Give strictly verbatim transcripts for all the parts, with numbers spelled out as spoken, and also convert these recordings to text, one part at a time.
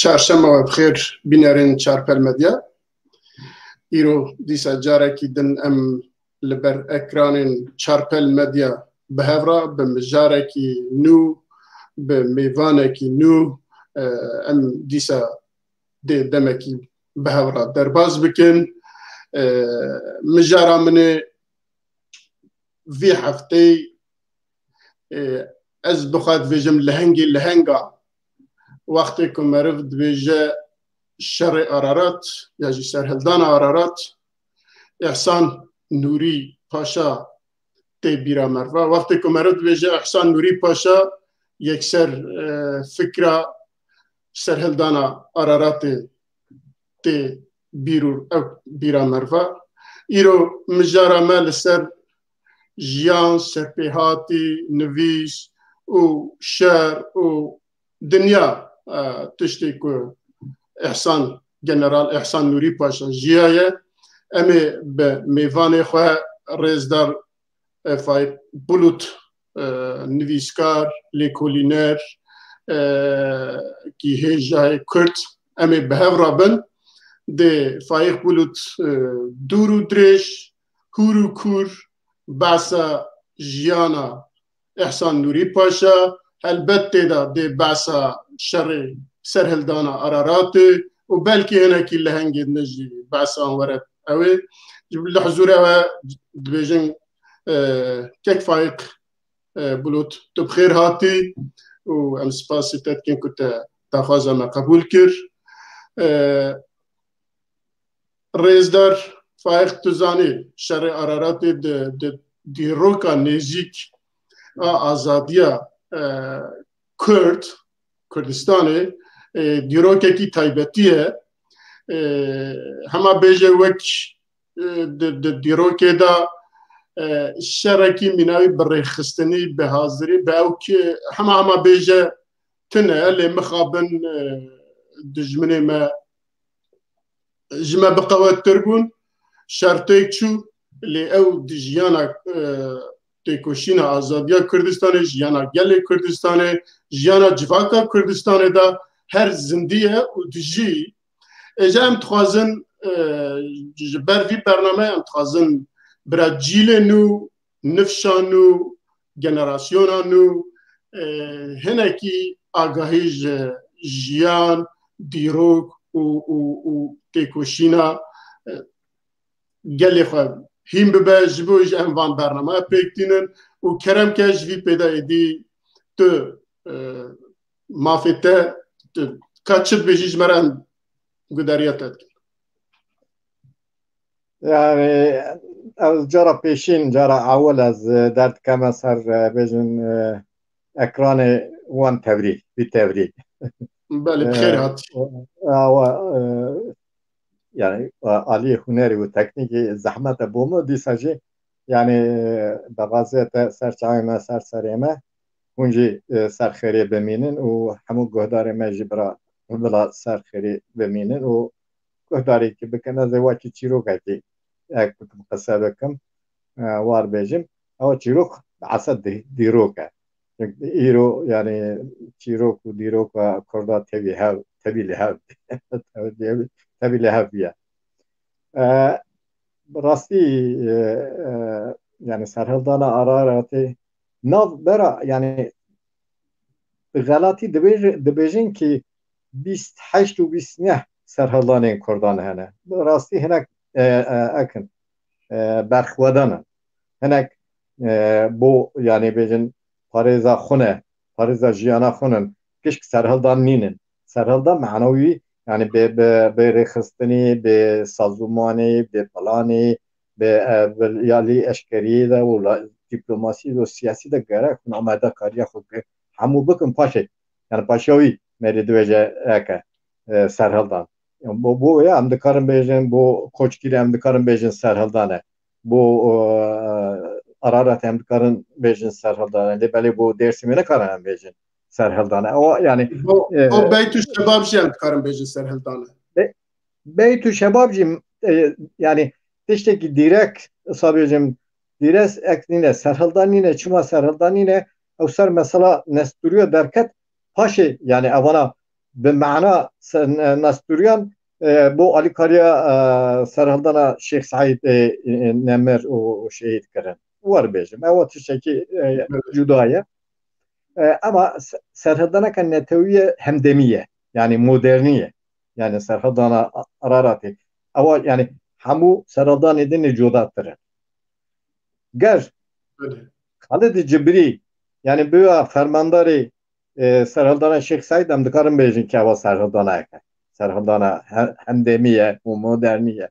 Çarşema we bi xêr bînerên Çarpel Medya. Îro dîsa carekî din em li ber ekranên Çarpel Medya bi hev re bi mijarekî nû, bi mêvanekî nû, e, em dîsa dê demekî bi hev re derbas bikin. E, mijara min ê vî hefteyê, e, ez bi xwe dibêjim lehengê lehenga. Wextê ku meriv dibêje şerê Ararat ya jî serhildana Ararat, Îhsan Nûrî Paşa tê bîra meriva. Wextê ku meriv dibêje Îhsan Nûrî Paşa, yekser, e, fikra serhildana Araratê tê bîr û ew bîra meriva. Îro mijara me li ser jiyan, serpêhatî, nivîs û şer û dinya, e, tiştê ku Îhsan, General Îhsan Nûrî Paşa jiyaye. Em ê bi mêvanê xwe rêzdar, e, Faîq Bulut, e, nivîskar, lêkolîner, e, kî hêjayê Kurd, em ê bi hev re bin. Dê Faîq Bulut, e, dûr û dirêj, hûr û kûr behsa jiyana Îhsan Nûrî Paşa, helbet tê de dê behsa şerê serhildana Araratê û belkî hinekî lehengê din jî behsan were ew ê. Ji li huzûrê we dibêjin, e, kek Faîq, e, Bulut, tu bi xêr hatî û em spasî te dikin ku te daxwaza me qebûl kir. E, Rêzdar Faîq, tu zanî şerê Araratê di, di dîroka nêzîk a azadiya, e, Kurd, Kurdistanê, e, dîrokekî taybetî ye. E, hema bêje wek, e, di, di dîrokê de, e, şerekî mînawî bi rêxistinî, bi hazirî, bi ew ki hema hema bêje tune, lê mixabin, e, dijminê me ji me bi qewettir bûn. Şer têk çû, lê ew di jiyana, e, têkoşîna azadiya Kurdistanê, jiyana gelê Kurdistanê, jiyana civaka Kurdistanê de her zindî ye û dijî. Ê, ji em dixwazin, e, ji ber vî bernameyê em dixwazin bira cîlê nû, nifşa nû, generasyona nû, e, hinekî agahî ji jiyan, dîrok û, û, û têkoşîna, e, gelê xwe hîn bibe, ji bo ji em van bernameya pêk tînin û kerem ke ji vî pêda êdî tu, e, mafê te, tu ka çi dibêjî ji me re em gudariya te dikin. Yani ez cara pêşîn, cara ewil ez, e, derdikeme ser, e, bêjin, e, ekranê wan tevî, vî tevî. Belê, bi xêr hatî. Awa, e, yani, e, aliyê hunerî û teknîkî zehmet e bo min, dîsa jî, yani, e, bexazê te ser çavê me, ser serê me, hûn jî, e, ser xêrê bimînin û hemû guhdarê me jî bira, bila ser xêrê bimînin û guhdarekî bikin. Ez ê wekî çîrokekî, ek bikim, qise bikim, e, war bêjim. Ew çîrok esa dî-, dîrok e. Çünkü îro, yani, çîrok û dîroka Kurda tevî hev, tevî li hev, tevî li hev bûye. E, rastî, e, e, yani, serhildana Araratê nav bera, yani, bi xelatî dibêj-, dibêjin ki bîst heşt û bîst neh serhildanên Kurdan hene. Bi rastî hinek, e, e, ekin, e, berxwedan in. Hinek, e, bo, yani, bêjin parêza xwe ne, parêza jiyana xwe ne, gişk serhildan nînin. Serhildan manawî, yani, bi, bi, bi rêxistinî, bi sazûmanî, bi planî, bi, e, bi yalî eşkeriyê de û la-, dîplomasî de û siyasî de gerek hûn amadekariya xwe bi hemû bikin paşê. Yani, paşa wî merê dibêje eke, e, serhildan. Yani, bo, bo ya em dikarin bêjin, bo Koçgîrê em dikarin bêjin serhildan e. Bo, e, Ararat em dikarin bêjin serhildan e. Lê belê bo Dêrsimê nikarin em bêjin serhildan e. O, yani, Bo, e, bo Beyt û Şebab jî em dikarin bêjin serhildan e. Beyt û Şebab jî, e, yani, tiştekî dîrek, wisa bêjim, dîres ek nîne, serhildan nîne, çima serhildan nîne, ew ser mesela Nestûriya derket, paşê, yani, evana bi mana se-, ne-, Nasturiyan, e, bo alîkariya, e, serhildana Şêx Seîd, e, e, Nemir û, û şehîd kirin. Wer bêjim. Ewa tiştekî, e, cuda ye. E, ema se-, serhildaneke netewî ye, hemdemî ye. Yani modernî ye. Yani serhildana A-, Araratê. Ewa yani hemû serhildanê din ê cudatir in. Ger Xalid Cibrî, yani biya fermandarê, e, serhildana Şêx Seîd, em dikarin bêjin ki ewa serhildanayek e. Serhildana he-, hemdemî ye û modernî ye.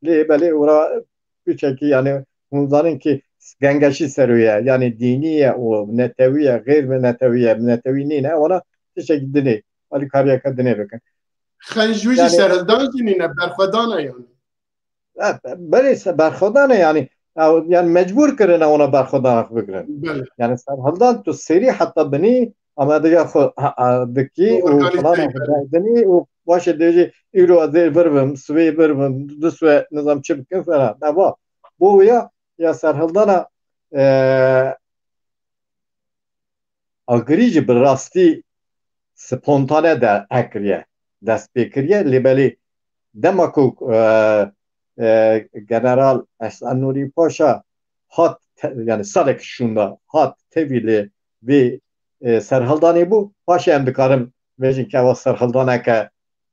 Lê belê ora piçekî, yani hûn zanin ki gengeşî ser wê ye. Yani dînî ye û netewî ye, xêr bi netewî ye, netewî nîne, wana tiştekî dinê, alîkariyeke dinê bikin. Xenc wî jî Yani serhildan jî nîne, berxwedan e yani. E, belê se-, berxwedan e yani. Ew, yani mecbur kirine ona berxwedan bigirin. Belê. Yani serhildan tu serî heta binî amadiya xwe, ha, ha, dikî û Organize plana xwe derdinî û başê dêjî îro ez ê vir bim, sibê vir bim, du sibê nizam çi bikim falan. Eva, bo ya, ya serhildana, e, Agirî jî bi rastî spontane de ekiriye, dest pê kiriye. Lê belê dema ku, e, e, General Ehsen Nûrî Paşa hat te-, yani salek şûnda hat tevî li vê, e, serhildanê bû, paşê em dikarin bêjin ki ewa serhildaneke,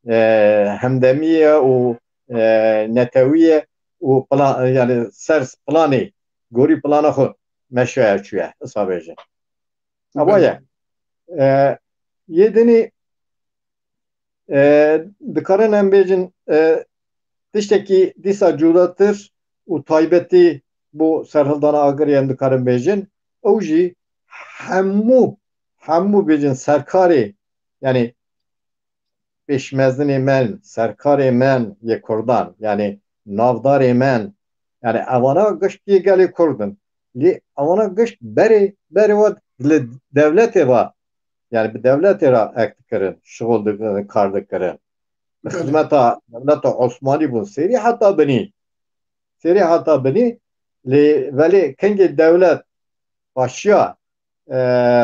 e, hemdemî ye û, e, netewî ye û plan, yani ser planê, gorî plana xwe meşaya çûye, isa bêjin. Ewa ye. E, yê dinî, e, dikarin em bêjin, e, tiştekî dîsa cudatir û taybetî bo serhildana Agiriyê em dikarin bêjin. Ew jî hemû, hemû bêjin serkarê, yani pêşmezinê men, serkarê men yê Kurdan, yani navdarê men, yani evana gişt yê gelê Kurd in. Lê evana gişt berê, berê we li dewletê ve, yani bi dewletê re ek dikirin, şixul dikirin, kar dikirin. Bi Belê. Xizmeta dewleta Osmanî bûn, serî heta binî. Serî heta binî, lê velê kengê dewlet paşiya, e,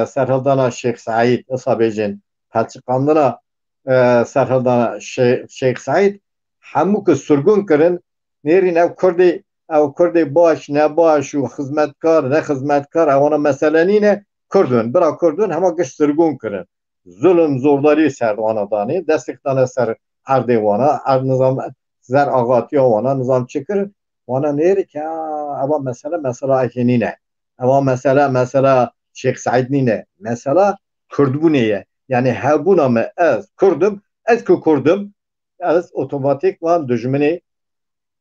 serhildana Şêx Seîd, isa bêjin, pelçiqandina, e, serhildana Şê-, Şêx Seîd, hemû ku sirgûn kirin, nêrîn ew Kurdê, ew Kurdê baş, ne baş û xizmetkar, ne xizmetkar, ewana mesele nîne, Kurd in, bira Kurd in, hema gişt sirgûn kirin. Zulm, zordarî ser wana danê, destê dane ser erdê wana, erd nizam, zer axatiya wana, nizam çi kirin, wana nêrî ki, a, eva mesele, mesela eke nîne. Eva mesele, mesela Şêx Seîd nîne. Mesela Kurdbûnê ye. Yani hebûna me, ez Kurd im, ez ku Kurd im, ez otomatîkman dijminê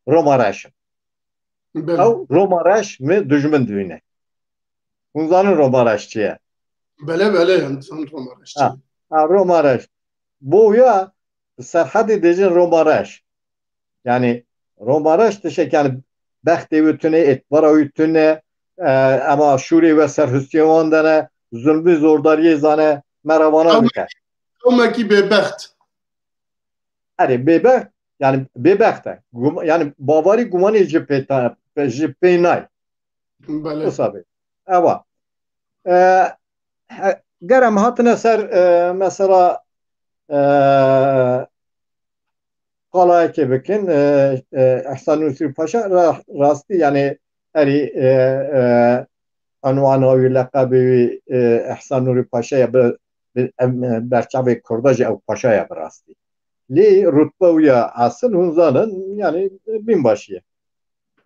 Roma Reş im. Belê. Ew Roma Reş mi dijmin dibîne. Hûn zanin Roma Reş çi ye? Belê, belê, em dizanin Roma Reş çi Ha, ye. Ha, Roma Reş. Bo ya, bi Serhedê dêjin Roma Reş. Yani Roma Reş tişek yani bextê wî tune, êtbara wî tune, e, ema şûrê we ser hustiyê wan de ne, zulmî zordariyê zane, me re vana Ew dike. Ew mekî bêbext. Erê, bêbext, yani bêbext e. Gum-, yani bavarî gumanê ji pê ta-, ji pê nay. Belê. Wisa bê. Ewa. E, he, ger em hatine ser, e, mesela, e, qalayekê bikin, e, e, Ehsan Nûrî Paşa ra-, rastî, yani erî, e, e, enwana wî, leqebê wî, e, Ehsan Nûrî Paşa ye, bi, bi, em, e, berçavê Kurda jî ew paşa ye bi rastî. Lê rutbe wî ya esil hûn zanin, yani binbaşî ye.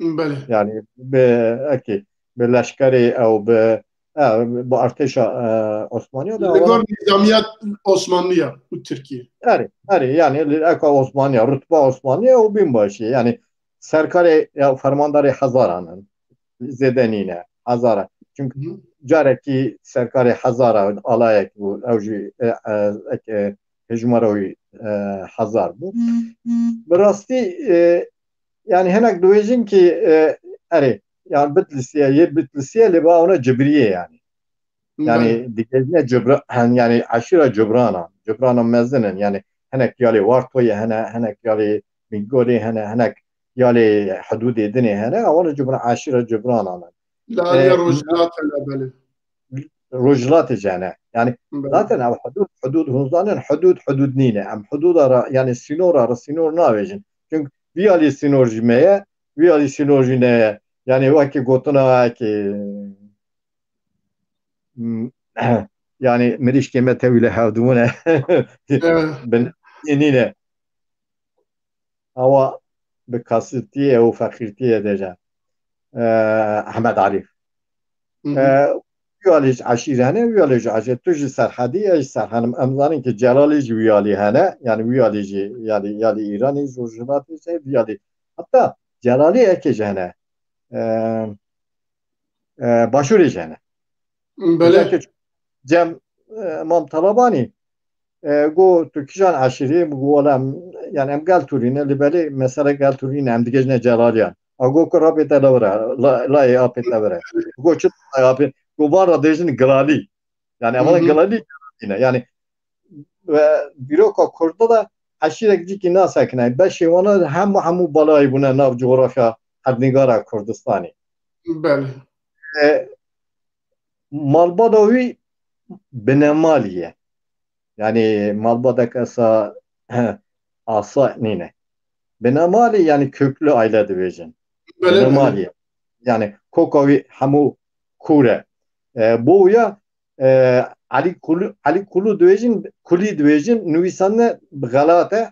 Belê. Yani bi, ekî, bi leşkerê ew, bi, e, bi artêşa, e, Osmaniya de Li gor nîzamiya Osmanliya û Tirkiye. Erê, erê, yani li eka Osmaniya, rutba Osmaniya û binbaşî ye. Yani serkarê ya fermandarê hezaran in. Zêde nîne, hezara. Çünkü Hı. carekî serkarê hezara alayek bû, ew jî, e, e, ek, e, hejmara wî, e, hezar bû. Bi rastî, e, yani hinek dibêjin ki, e, erê, yani Bitlisiye, yê Bitlisiye lê ba ona Cibriye yani. Yani Belê. digezine Cibra-, hen, yani eşîra Cibrana, Cibrana mezin in. Yani hinek yalê Wartoyê hene, hinek yalê Bingolê hene, hinek yalê hududê dinê hene, ewana Cibra-, eşîra Cibrana ne. Li alîya E, rojhilat hene, belê. rojhilatê jî hene. Yani zaten ev hudud, hudud hûn zanin, hudud, hudud nîne. Em hududa ra, yani sînora ra sînor navêjin. Çünkü vî alî sînor jî me ye, vî alî sînor jî ne ye. Yani wekî gotina wekî, m, yani mirîşkê me tewî li hevdibûne. Evet. Bin nîne. Awa bi kasîtiyê û feqîrtiyê de je. E, Ehmed Arîf. Hı hı. E, wî alî ji eşîr hene, wî alî ji eşîr. Tu ji Serhedî, ez ji Serhedî. Em zanin ki Celalî ji wî alî hene. Yani wî alî ji, yani, yani Îranî ji Rojhilatê ji wî alî. Hatta Celalî eke ji hene. E, e, Başûrê ji hene. Belê. Cem, e, Mam Talabanî, e, got, "Tu kîjan eşîrî?" Min got, "Wele em, yani em Geltûrî ne, lê belê mesele Geltûrî ne, em digihîjine Celaliyan." A got, "Ku rapê te li vir e, la-, layê apê te vir e." Got, "Çi layê apê?" Got, "Van re dibêjin Gilalî." Yani evan Gilalî ne. Yani ve dîroka Kurda de eşîrek cîkî nasekine. Beşê wana hemû, hemû balayî bûne nav cografya hevnîgara Kurdistanê. Belê. E, malbata wî binemalî ye. Yani malbatek esa asa nîne. Binemalî yani köklü aile dibêjin. Belê, binemalî ye. Yani koka wî hemû kûr e. E, bo ya, e, Elî Kulû, Elî Kulû dibêjin, Kulî dibêjin, nivîsandine bi xelat e.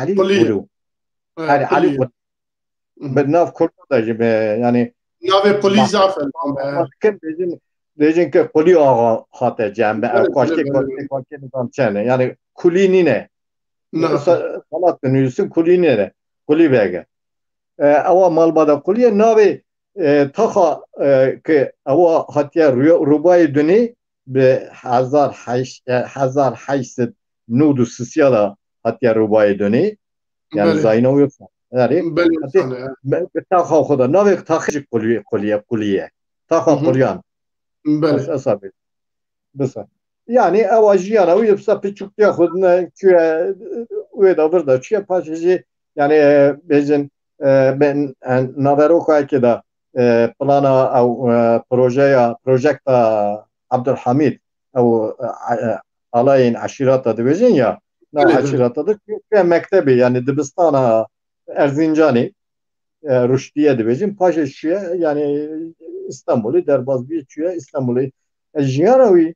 Elî Kulî. Kulû. Evet, yani Elî Kulî. Kulû. Hı hı. Bi nav Kurda de jî be, yani navê Kulî zaf e, tamam, e. Başkin dibêjin, dibêjin ki Kulî Axa hate cem be. Evet, kaşkê, evet, kaşkê, kaşkê nizam çene. Yani Kulî nîne. Na. Sa-, xelat dinivîsin Kulî nîne. Kulî Beg e. E, ewa malbata Kulî ye, navê, e, taxa, e, ki ewa hatiye rû-, Rûbayê Dunî bi hezar heşt, e, hezar heşt sed nod û sisiya da hatiye Rûbayê Dunî. Yani Belê. Zayîna wî. Yani Belê, hatiye, sane, e. Be-, bi taxa xwe da. Navê taxê jî Kulî-, Kulî ye, Kulî ye. Taxa Hı hı. Kulîyan. Belê. Es-, esa bê. Bisa. Yani ewa jiyana wî bisa piçûktiya xwe ne çûye, wê da vir da çûye paşê jî, yani, e, bêjin, e, ben, e, naveroka eke da, e, plana ew, e, projeya, projekta Abdulhamid, ew, e, e, alayên eşîrata dibêjin ya, na Belê, belê. Eşîrata de çûye mektebê, yani dibistana Erzincanê, e, Ruştiye dibêjin, paşê çûye, yani Îstanbulê derbas bûye, çûye Îstanbulê. E, jiyana wî,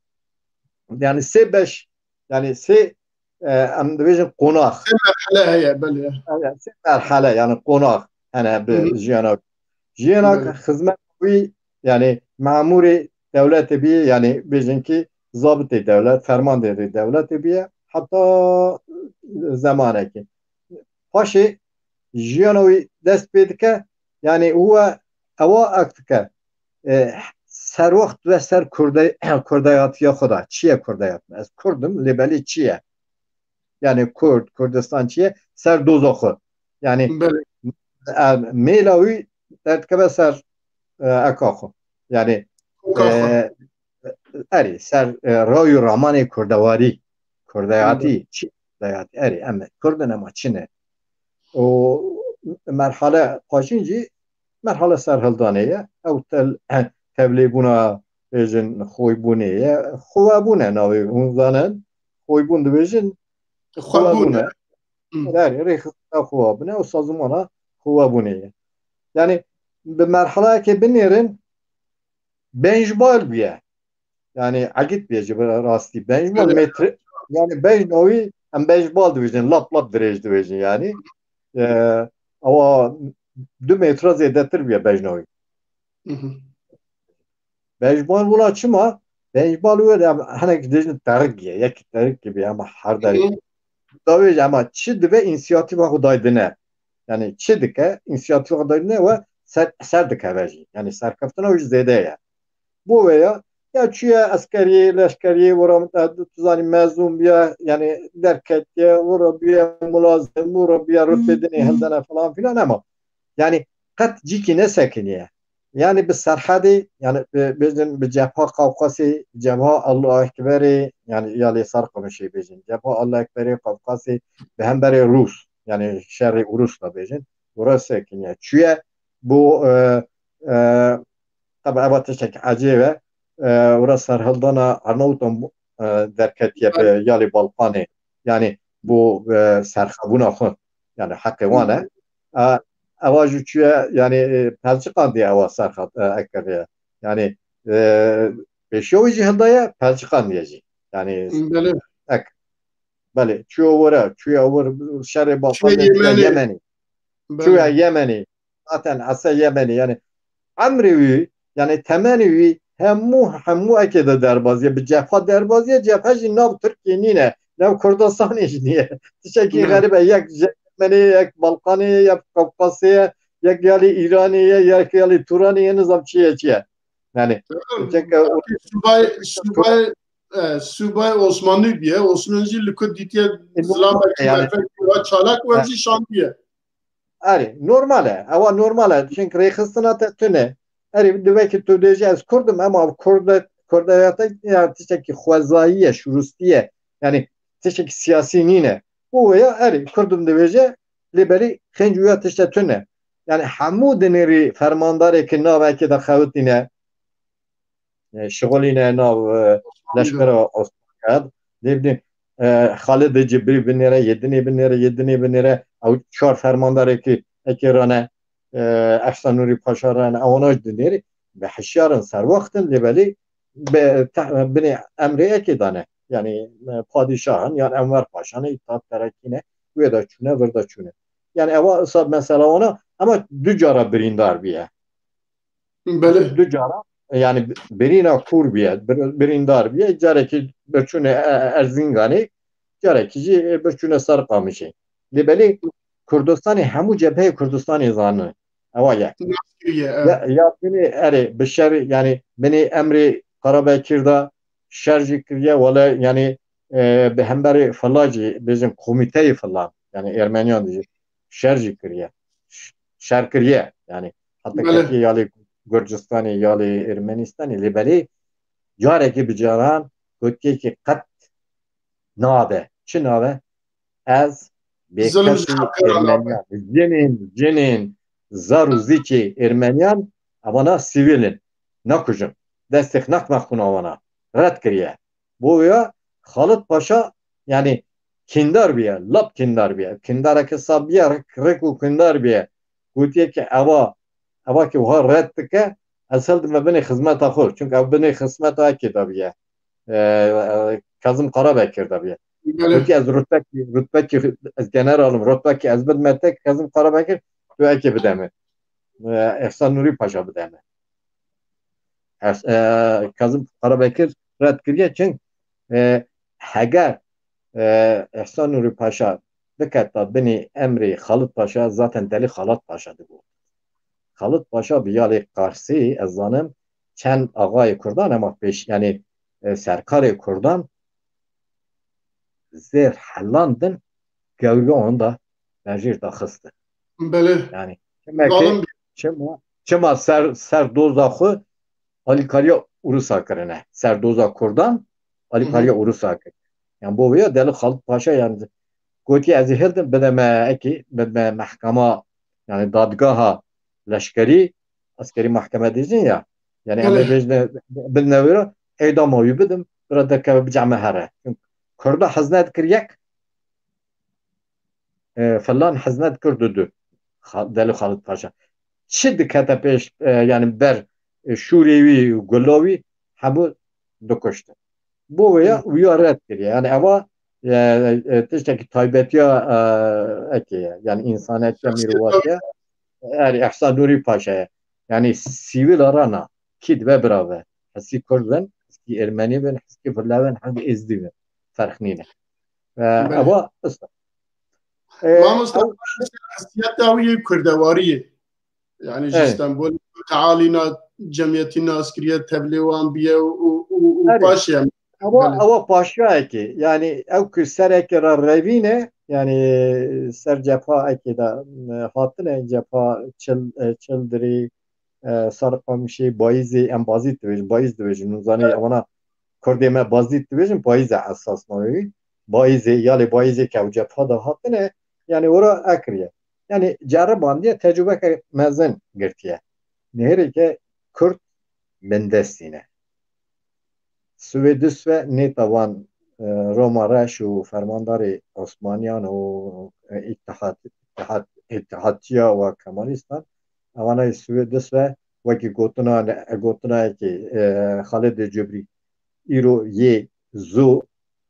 yani sê beş, yani sê, e, em dibêjin qonax. Sê merhele heye, belê. Yani sê merhele, yani qonax hene bi Hı hı. jiyana wî. Jiyana Belê. Xizmet wî, yani memûrê dewletê bî, yani bêjin ki zabitê dewlet, fermandê dewletê bîye, heta zemanekê. Paşê jiyana wî dest pê dike, yani huwa ewa ak dike, e, serwext ve ser Kurde-, Kurdayatiya xwe da. Çi ye Kurdayat? Ez Kurd im, lê belê çi ye? Yani Kurd, Kurdistan çi ye? Ser doza xwe. Yani Belê. e, mêla wî derdikeve ser, e, eka xwe. Yani Eka xwe. E, erê, ser, e, ray û ramanê kurdewarî, kurdeyatî, Hı. Çi kurdeyatî? Erê, em Kurd in, ema çi ne? Û merhale paşîn jî merhale serhildanê ye. Ew tel-, tevlêbûna bêjin xoybûnê ye. Xwebûn e navê hûn zanin. Xoybûn dibêjin. Xwebûn Xwebûn e. e. Hı. Erê, rêxistina xwebûn e û sazmana xwebûnê ye. Yani bi merhaleyekê binêrin, benjbal bûye. Yani egît bêje bi rastî. Bejma Evet. metre, yani bejna wî em bejbal dibêjin, lap lap dirêj dibêjin yani. E, ewa du metre zêdetir bûye bejna wî. Hı hı. Bejbal wila çima? Bejbal wê de em hinek dibêjin terik ye, yek terik gibi ama her derê. Hı hı. Dawêj ama çi dibe însiyatîfa xwe daydine. Yani çi dike însiyatîfa xwe daydine we ser, ser dikeve jî. Yani serkeftina wî jî zêde ye. Bo vê ya, ya çûye eskeriyê, leşkeriyê, wira, e, tu zanî mezûn bûye, yani derketiye, wira bûye mulazim, wira bûye rutbê dinê hildene falan filan ama yani qet cîkî nesekiniye. Yani bi Serhedê, yani bi, bêjin bi Cebha Qafqasê, Cebha Allahu Ekberê, yani ya lê Sarqamişê bêjin. Cebha Allahu Ekberê Qafqasê bi hemberê Rûs, yani şerê Urusla bêjin. Wira sekiniye. Çûye bo, e, e, Tabi eva tiştek ecêb e. e, wira serhildana Arnawutan, e, derketiye bi yalê Balkanê. Yani bu, e, serxebûna xwe. Yani heqê wan e. E, ewa jî çûye, yani, e, pelçiqan diye ewa serxat, e, ekiriye. Yani, e, pêşiya wî jî hildaye, pelçiqan diye jî. Yani, Belê. ek. Belê, çûye were, çûye wir, şerê Balkan Yemenê. Yemenê. Belê. Çûye Yemenê. Zaten ese Yemenê. Yani, emrê wî, yani, temenê wî hemû, hemû ekê de derbaziye. Bi cepha derbaziye, cephe jî nav Tirkiyê nîne. Nav Kurdistanê jî niye. Tiştekî Ne. xerîb e. Yek Yemenê, yek Balkanê, yek Kafkasê ye, yek yalî Îranê ye, yek yalî Turanê ye, nizam çi ye, çi ye. Yani, Tamam. çeke o Subay, subay, e, subay Osmanlî diye, Osmanlî jî li ku dîtiye E, zilamekî yani, merfek ya çalak wer e. jî şandiye. Erê, normal e. Ewa normal e. Çünkü rêxistina te tune. Erê, divê ki tu dêjî ez Kurd im, ama Kurd, Kurdiyete ya tiştekî xwezayî ye, şuristî ye. Yani tiştekî siyasî nîne. Bu ya erê, Kurd im divêje, lê belî xênc wî ya tişte tune. Yani hemû dinêrî fermandarê ki navekê de xewitîne, e, şixulîne nav, e, leşkera Osmanî. Lê bidin, e, Xalidê Cibrî binêre, yê dinê binêre, yê dinê binêre, ew çar fermandarekî ekê rane, e, Ehsan Nûrî Paşa rane, ewana jî dinêrî, bi hişyar in, serwext in, lê belê bi, te-, binê emrê ekê dane. Yani, e, padîşah in, yan Enver Paşa ne, Îttihat Terakî ne, wê de çûne, vir de çûne. Yani, ewa, mesela wana, ama du cara birîndar bûye. Belê. Du cara, yani birîna kûr bûye, bir-, birîndar bûye, carekî birçûne, e, e, Erzinganê, carekî jî, e, birçûne Sarıkamışê. Lê belê Kurdistanê, hemû cepheyê Kurdistanê zanin. Ewa ye. Nas kiriye, evet. Ya, ya binê erê, bi şer, yani binê emrê Karabekir de şer jî kiriye, wele, yani, e, bi hemberê filan jî, bêjin komiteyê filan, yani Ermeniyan dijî şer jî kiriye. Ş-, şer kiriye, yani, hatta Belê. ketiye yalê Gurcistanê, yalê Ermenistanê, lê belê carekê bi caran gotiye ki qet nabe. Çi nabe? Ez Zulm ji bêkes û xelqê re nabe. Ermeniyan, jinên, jinên, zar û zîkê Ermeniyan, evana sivîl in. Nakujim. Destê xwe naxime xûna wana. Red kiriye. Bo ya Xalit Paşa, yani, kîndar bûye, lap kîndar bûye. Kîndareke sab bûye, rek, rek û kîndar bûye. Gotiye ki eva, eva ki wiha red dike, ez hildime binê xizmeta xwe. Çünkü ev binê xizmeta ekê de bûye. E, e, Kazım Karabekir de bûye. Belê. Gotiye ez rutbekî, rutbekî ez general im, rutbekî ez bidime te, Kazım Karabekir, tu ekê bide min. E, Ehsan Nûrî Paşa bide min. Ehs-, e, Kazım Karabekir red kiriye, çin, e, heger, e, Ehsan Nûrî Paşa biketa binê emrê Xalit Paşa, zaten delî Xalit Paşa dibû. Xalit Paşa bi yalê Qarsî, ez zanim, çend axayê Kurdan, ama pêş, yani, e, serkarê Kurdan zêr helandin, gewriya wan da berjêr daxistin. Belê. Yani, çima ki, Zalim. çima, çima ser, ser doza xwe alîkariya Ûrûsa kirine. Ser doza Kurdan alîkariya Hı hı. Ûrûsa kirine. Yani, bo vêya delî Xalit Paşa, yani, gotiye ez ê hildim, bide me ekî, bide me mehkema, yani, dadgeha leşkerî, eskerî mahkeme dêjin ya. Yani, em Belê. ê bêjine, bidine wê re, êdama wî bidim, bira derkeve, bice me here. Çünkü Kurda hezne dikir yek, e, filan hezne dikir du du. Xa-, Delî Xalit Paşa. Çi dikete pêş, e, yani ber, e, şûrê wî û gula wî hemû dikuştin. Bo wê ya, Hı. wî ya red kiriye. Yani eva, e, e, tiştekî taybetiya, e, ekê ye. Yani insanetiya, Şahsiyeta mîrovatiya. Erê, Ehsan Nûrî Paşa ye. Yani sivîl arana, kî dibe birave. Heskî Kurd bin, heskî Ermenî bin, heskî File bin, heskî Êzdî bin. Ferq nîne. E, Belê. Eva, ista. E, Mamosta, ew şahsiyeta wî yê Kurdewarî ye. Yani ji Evet. Stenbolê tealîna cemiyetî nas kiriye, tevlê wan biye û, û, û, û Erê. paşê em. Ewa, Belê. ewa paşayekê, yani ew ku serekê re revîne, yani ser cepha ekê de, e, hatine, cepha Çil-, e, Çildirî, e, Sarıkamışê, Bayîzê, em Bazîd dibêjin, Bayîz dibêjin, nizanî Evet. ewana Kurdê me Bazîd dibêjin, Bayîz e esas navê wî. Bayîzê, yalê Bayîzê ke ew cepha de hatine, yani ora ekiriye. Yani ceribandiye, tecrubeke mezin girtiye. Nêrê ke Kurd bindestî ne. Swêdis ve nêta wan, e, Roma Reş û fermandarê Osmaniyan û, e, Îttihat, Îttihat, Îttihatçiya û Kemalîstan, ewana yê Swêdis ve wekî gotina, gotinayekî, e, Xalidê Cibrî, îro yê zû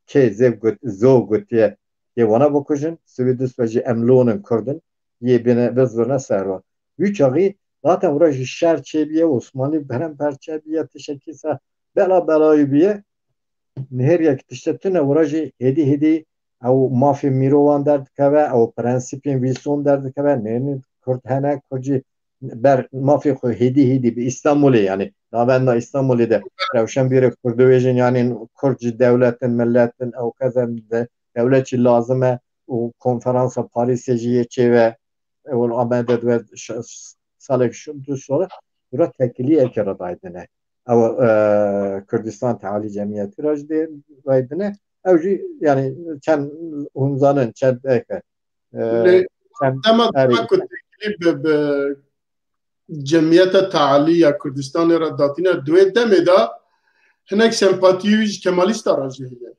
kê zêv got-, zû gotiye yê wana bikujin, Swêdis ve jî em lon in Kurd in, yê bine bizirine ser wan. Wî çaxî zaten wira jî şer çêbiye, Osmanlî berember çêbiye, tiştekî se bela belayî biye. Nihêriyek tişte tune, wira jî hêdî hêdî ew mafê mirovan derdikeve, ew prensîpên Wilson derdikeve, nêrîn Kurd hene, Kurd jî ber mafê xwe hêdî hêdî bi Îstanbulê, yanî navenda Îstanbulê de rewşenbîrê Kurd dibêjin, yanî Kurd jî dewlet in, millet in, ew kez em de dewlet jî lazim e û konferansa Parîsê jî yê çêve, ew Amedê dibe ş-, salek şûn du sor, wira tekiliyeke re daydine. Ew, e, Kurdistan Tealî Cemiyetî re jî dê daydine. Ew jî, yanî çend hûn zanin, çend eke, e, Lê çend dema erê. Dema ku tekilî bi, bi Cemiyeta Tealî ya Kurdistanê re datîne, di wê demê de hinek sempatiyê wî ji Kemalîsta re jî heye.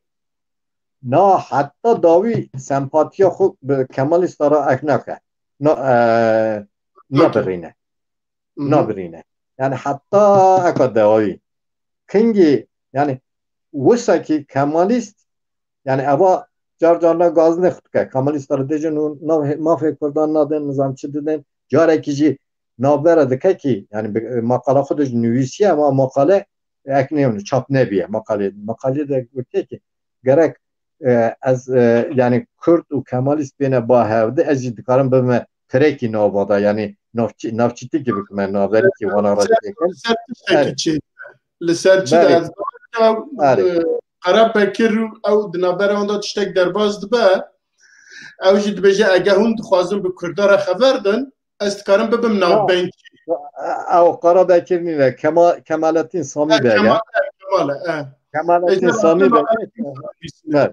Na, heta dawî sempatiya xwe bi Kemalîsta re ek nake. Na, e, Nake. Nabirîne. Mhm. Nabirîne. Yani heta eka dawî. Kingî, yani wisa ki Kemalîst, yani eva car carna gazine xwe dike. Kemalîsta re dêjin û nav-, mafê Kurdan nadin, nizam çi didin. Carekî jî navbera dike ki, yani bi, maqala xwe de jî nivîsiye, ama maqale ek neyone, çap nebiye. Maqale, maqale de gotiye ki gerek, e, ez, e, yani Kurd û Kemalîst bêne ba hevdi, ez jî dikarim bibime pirekî nava da, yani navçî-, navçîtikî bikime, naverîkî wana re çêkim. Ser tiştekî çê. Li ser çi de ez Erê. Qara Bekir û ew di navbera wan de tiştek derbas dibe. Ew jî dibêje, ege hûn dixwazin bi Kurda re xever din, ez dikarim bibim navbenkî. Ew Qara Bekir nîne, Kema-, Kemalettin Samî Beg e. Kemal, Kemal, e. Kemalettin Samî Beg.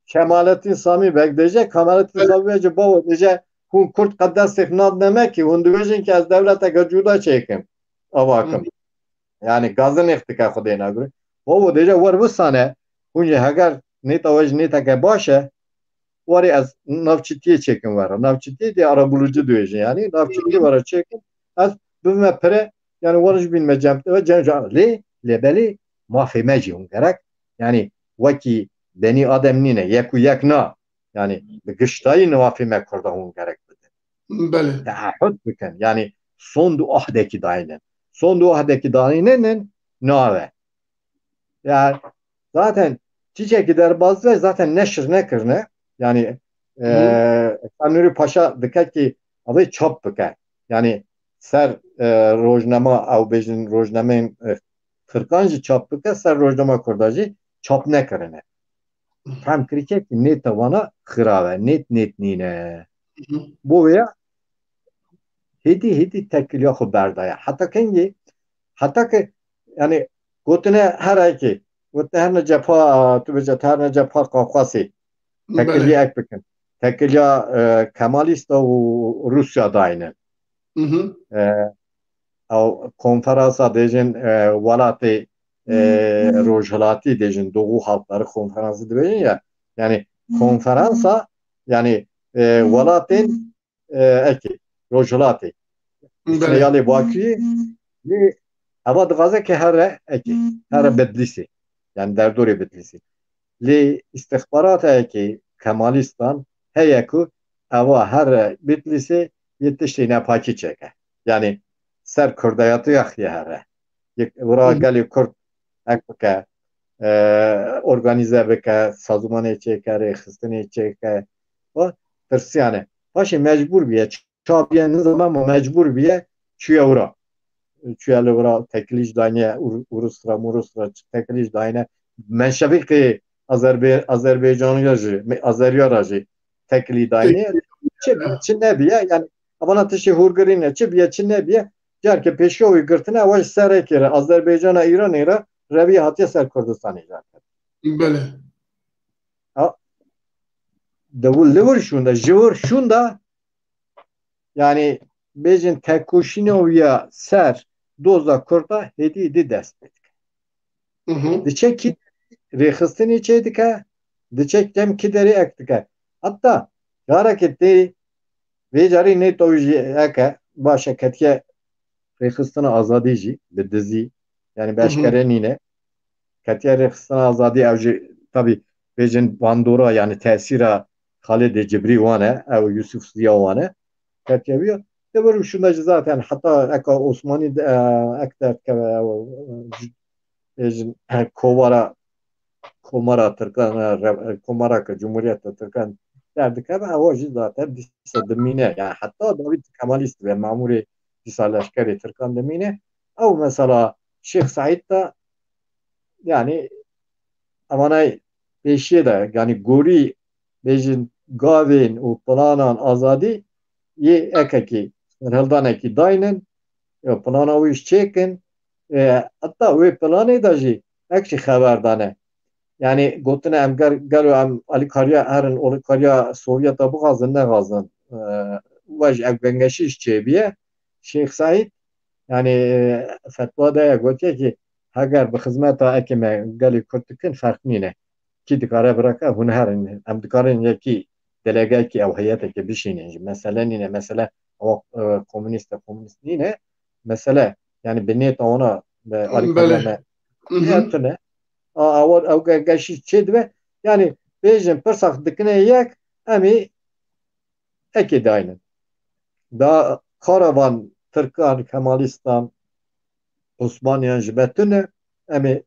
Kemalettin Samî Beg dêje, Kemalettin Samî Beg jî bawo dêje, hûn Kurd qet destê xwe nadine me ki, hûn dibêjin ki ez dewleteke cuda çêkim. Ava kim. Yani gazinê xwe dike Xwedê nagire. Bawo dêje wer wisane, hûn jî heger nêta we jî nêteke baş e, warê ez navçîtiyê çêkim were. Navçîtiyê dê arabulucu dibêjin yani. Navçîtiyê were çêkim. Ez bibime pire, yani wan jî bînime cem, cem, cem, lê, lê belê mafê me jî hûn gerek. Yani wekî benî Adem nîne, yek û yek na. Yani bi giştayî mafê me Kurda hûn gerek bidin. Belê. Teahhud bikin. Yani sond û ahdekî daynin. Sond û ahdekî daynin nabe. Yani zaten çiçekî derbas ve zaten neşir nekirine. Yani, e, Hı. Kanûrî Paşa dike ki avê çap bike. Yani ser, e, rojnama, ew bêjin rojnameyên, e, Tirkan jî çap bike, ser rojnama Kurda jî çap nekirine. Fehm kirike ki nêta wana xirav e, nêt, nêt nîne. Hı hı. Bo wê ya hêdî hêdî tekiliya xwe berdaye. Heta kengî, heta ki, yani gotine her ekî, gotine her ne cepha, tu bêje, her ne cepha Qafqasî. Tekiliya Belê. Ek bikin. Tekiliya, e, Kemalîsta û Rûsya dayne. Hı hı. E, ew konferansa dêjin, e, welatê, e, Hı. Rojhilatî dêjin, Doğu Halkları Konferansı dibêjin ya. Yani Hı. Konferansa, yani, e, welatên, e, ekî, Rojhilatî. Belê. Îsraîlê Bakirî, lê eva dixwaze ke here ekî, here Bedlîsê. Yani derdorê Bedlîsê. Lê îstixbarateke Kemalîstan heye ku eva here Bedlîsê yê tiştê nepakî çêke. Yani ser Kurdayatiya xiye here. Yek wira Hı. Gelê Kurd ek bike, e, organîze bike, sazûmanê çêke, rêxistinê çêke. O tirsiyane. Paşê mecbûr bûye, çabiye nizam ama mecbûr bûye çûye wira. Çûye li wira tekilî jî dayne, Ur-, Urustra, Murustra, tekilî jî dayne. Menşevîkê Azerbe-, Azerbaycaniya jî, me-, Azeriya ra jî tekilî dayne. Tekilî. Çi bi-, çi nebiye, yani, evana tiştê hûrgirî ne, çi biye, çi nebiye, carke pêşiya wî girtine, ewa ji serekê re, Azerbaycana, Îranê re, revî hatiye ser Kurdistanê carke. Belê. Ha, de wî li wir şûnda, ji wir şûnda, yani, bêjin tekoşîna wî ya ser doza Kurda hêdî hêdî dest pê dike. Diçe kî rêxistinê çê dike, diçe dem kî derê ek dike. Heta carekê tê vê carî nê tawî jî eke, baş e, ketiye rêxistina azadî jî bi dizî, yanî bi eşkere nîne. Ketiye rêxistina azadî, ew jî tabî bêjin bandora, yanî tesîra Xalidê Cibrî wan e, ew Yusuf Ziya wan e. Ketiye wî. Di vir û şûnde jî zaten heta eka Osmanî de, e, ek derdikeve, ew, e, bêjin, e, kovara, komara Tirkan, e, re-, e, komara ke Cumhuriyeta Tirkan derdikeve, ewa jî zaten dîsa dimîne. Yani heta Dawîd Kemalîst ve, memurê dîsa leşkerê Tirkan dimîne. Ew mesela Şêx Seîd de, yani evanay pêşiyê de, yani gorî bêjin gavên û planan azadî yê ekekî, serhildanekî daynin, ya plana wî ji çêkin. E, heta wê planê de jî ek jî xeber dane. Yani gotine em ger-, gelo em alîkariya herin, alîkariya Sovyeta bixwazin, nexwazin. E, we ji ev gengeşî ji çêbiye. Şêx Seîd, yani, e, fetwa daye, gotiye ki heger bi xizmeta ekê me gelê Kurd dikin, ferq nîne. Kî dikare bireke hûn herin. Em dikarin yekî delegekî ew heyeteke bişînin jî. Mesele nîne. Mesele ew, e, komûnîst e, komûnîst nîne. Mesele, yani bi nêta wana, bi alîkariya me tune. A, ew, ew ge-, geşî çê dibe. Yani bêjin pirsa dikine yek, em ê ekê daynin. Da kara van Tirkan, Kemalîstan, Osmaniyan ji me tune, em ê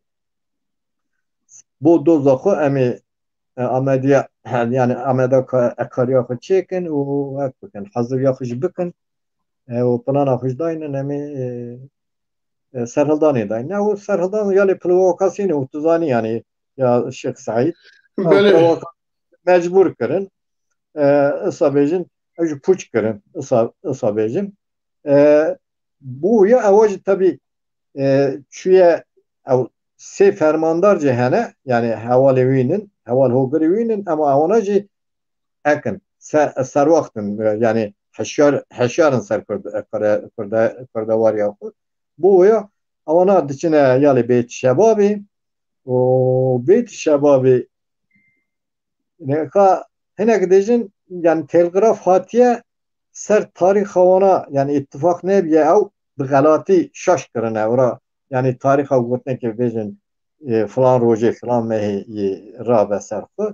bo doza xwe, em ê, e, Amediya, yani Ameda ka-, ekariya xwe çêkin û ek bikin, haziriya xwe jî bikin, e, û plana xwe jî daynin, em ê, e, e, serhildanê daynin. Ew serhildan ya lê provokasyon û tu zanî, yani ya Şêx Seîd, ew Belê. provoka-, mecbûr kirin. E, isa bêjin, ew jî pûç kirin, isa, isa bêjin. E, bû ya ewa jî tebî, e, çûye ew sê fermandar jî hene, yani hevalê wî nin, heval hogirî wî nin, ema ewana jî ekin, se-, serwaxt in, e, yani heşyar, heşyar in ser Kurd-, e, Kurde-, Kurde-, Kurdewariya xwe. Bû ya ewana diçine yalê Bêt Şebabê û Bêt Şebabê Neka hinek dêjin, yani telgraf hatiye ser tarîxa wana, yani îttifaq nebiye, ew bi xelatî şaş kirine. Ora, yani tarîxa gotineke bêjin, e, filan rojê, filan mehê yê rabe ser xwe.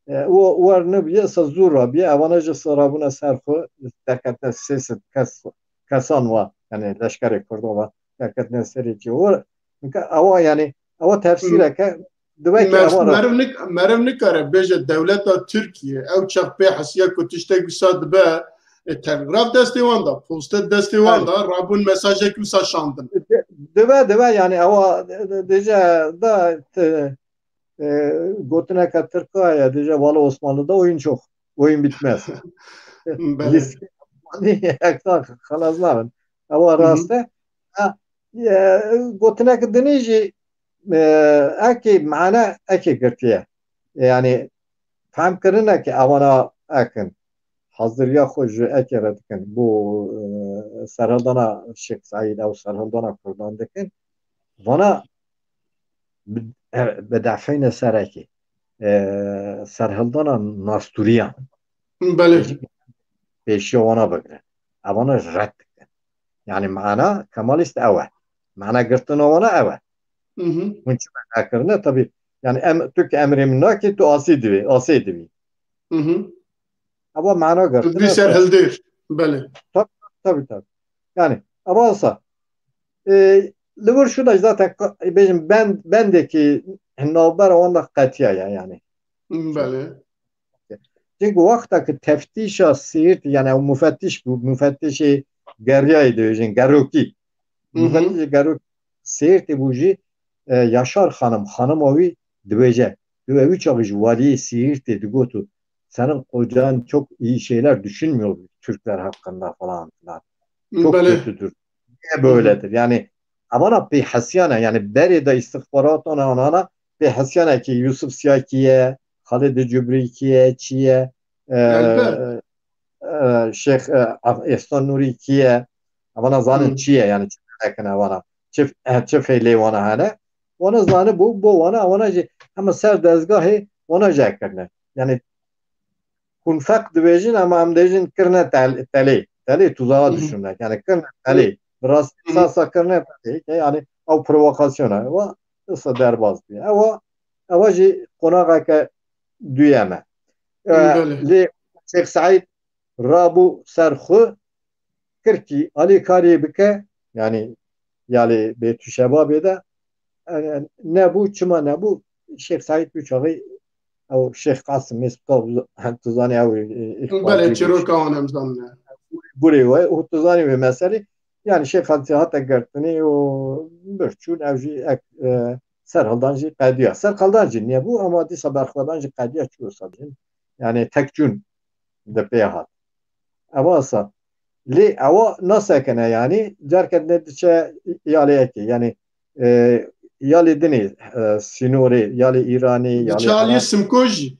E, o, wer nebiye, esa zû rabiye, evana jî esa rabûne ser xwe, derketine sê sed kes, kesan wa, yani leşkerê Kurdan wa, derketine serê cî. O, nika ewa, yani, ewa tefsîreke, Dibe ki Mer-, ewa ra- meriv nik-, meriv nikare bêje dewleta Tirkiye ew çax pê hesiya ku tiştek wisa dibe, e, telgraf destê wan da, poste destê wan Evet. da, rabûn mesajek wisa şandin. Di-, dibe, dibe, yani ewa, e, dêje da, te, e, gotineke Tirka ye, dêje wala Osmanlı da oyun çok, oyun bitmez. Belê. Lîstikê Osmanlı ekta xelas nabin. Ewa Hı hı. rast e. Ha, e, gotineke dinê jî, e, ekê mane ekê girtiye. Yani, fehm kirine ki ewana ekin. Haziriya xwe ji ekê re dikin. Bu, e, serhildana Şêx Seîd ew serhildana Kurdan dikin. Vana bi, e, bi defeyne ser ekê. E, serhildana Nasturiyan. Belê. Pêşiya wana bigire. Evana red dikin. Yani mana Kemalîst ew e. Mana girtina wana ew e. Hı hı. Hûn çi me nekirine? Tabii. Yani em, tu ki emrê min nakî, tu asî divî, asê divî. Hı hı. Ama mana girtina Tu bî ser hildir. Belê. Tabii, tabii, tabii. Yani, ama olsa, e, li vir şu da zaten ka-, bêjim ben, bendekî navbera wan da qetiya ya yani. Belê. Çünkü wexta ki teftîşa Siirtê, yani ew mufettiş bû, mufettişê geriyayê dibêjin, gerokî. Hı hı. Mufettişê gerokî Siirtê bû jî, e, Yaşar Xanim, xanima wî dibêje. Dibê wî çaxî ji waliyê Siirtê digot û senin kocan çok iyi şeyler düşünmüyor Türkler hakkında falan filan. Çok Belê. kötüdür. Niye Hı hı. böyledir? Yani, evana pê hesiyane, yani berê de istixbaratan anana pê hesiyane ki Yusuf Siyah kiye, Xalid Cubri kiye, çiye, e, Elbet. e, Şêx, e, Af-, Ehsan Nurî kiye, evana zanin Hı. çiye, yani çi nekine evana. Çi, e, çi fêlê wana hene. Wana zanibû, bo wana, wana jî hema ser dezgahê wana jî kirine. Yani hûn feq dibêjin, ama em dêjin kirine tel-, telê. Telê tuzağa düşünmek. Yani kirine telê. Bi rastî sasa kirine telê. Yani ew provokasyona. Ewa, esa derbas bûye. Ewa, ewa jî qonaxeke duyem e. E, Belê. Lê Şêx Seîd rabû ser xwe, kir kî alîkariyê bike, yani yalê Bêtûşebabê de, e, nebû, çima nebû? Şêx Seîd wî çaxî ew Şêx Qasim, mês tu zanî ew, e, îxwacî Belê, bû. Çîroka wan em zanine. Gurê we, û tu zanî wê meselê, yani Şêx Qasim hate girtinê û bir çûn, ew jî ek, e, serhildan jî qediya. Serhildan jî nebû, ama dîsa berxwedan jî qediya çû wisa bîn. Yani tek çûn di pê hat. Ewa sa. Lê ewa nasekine yani, carke ne diçe yalê yekê. Yani, e, yalê dinê, e, sînorê, yalê Îranê, yalê Diçe aliyê Iraqê. Simko jî.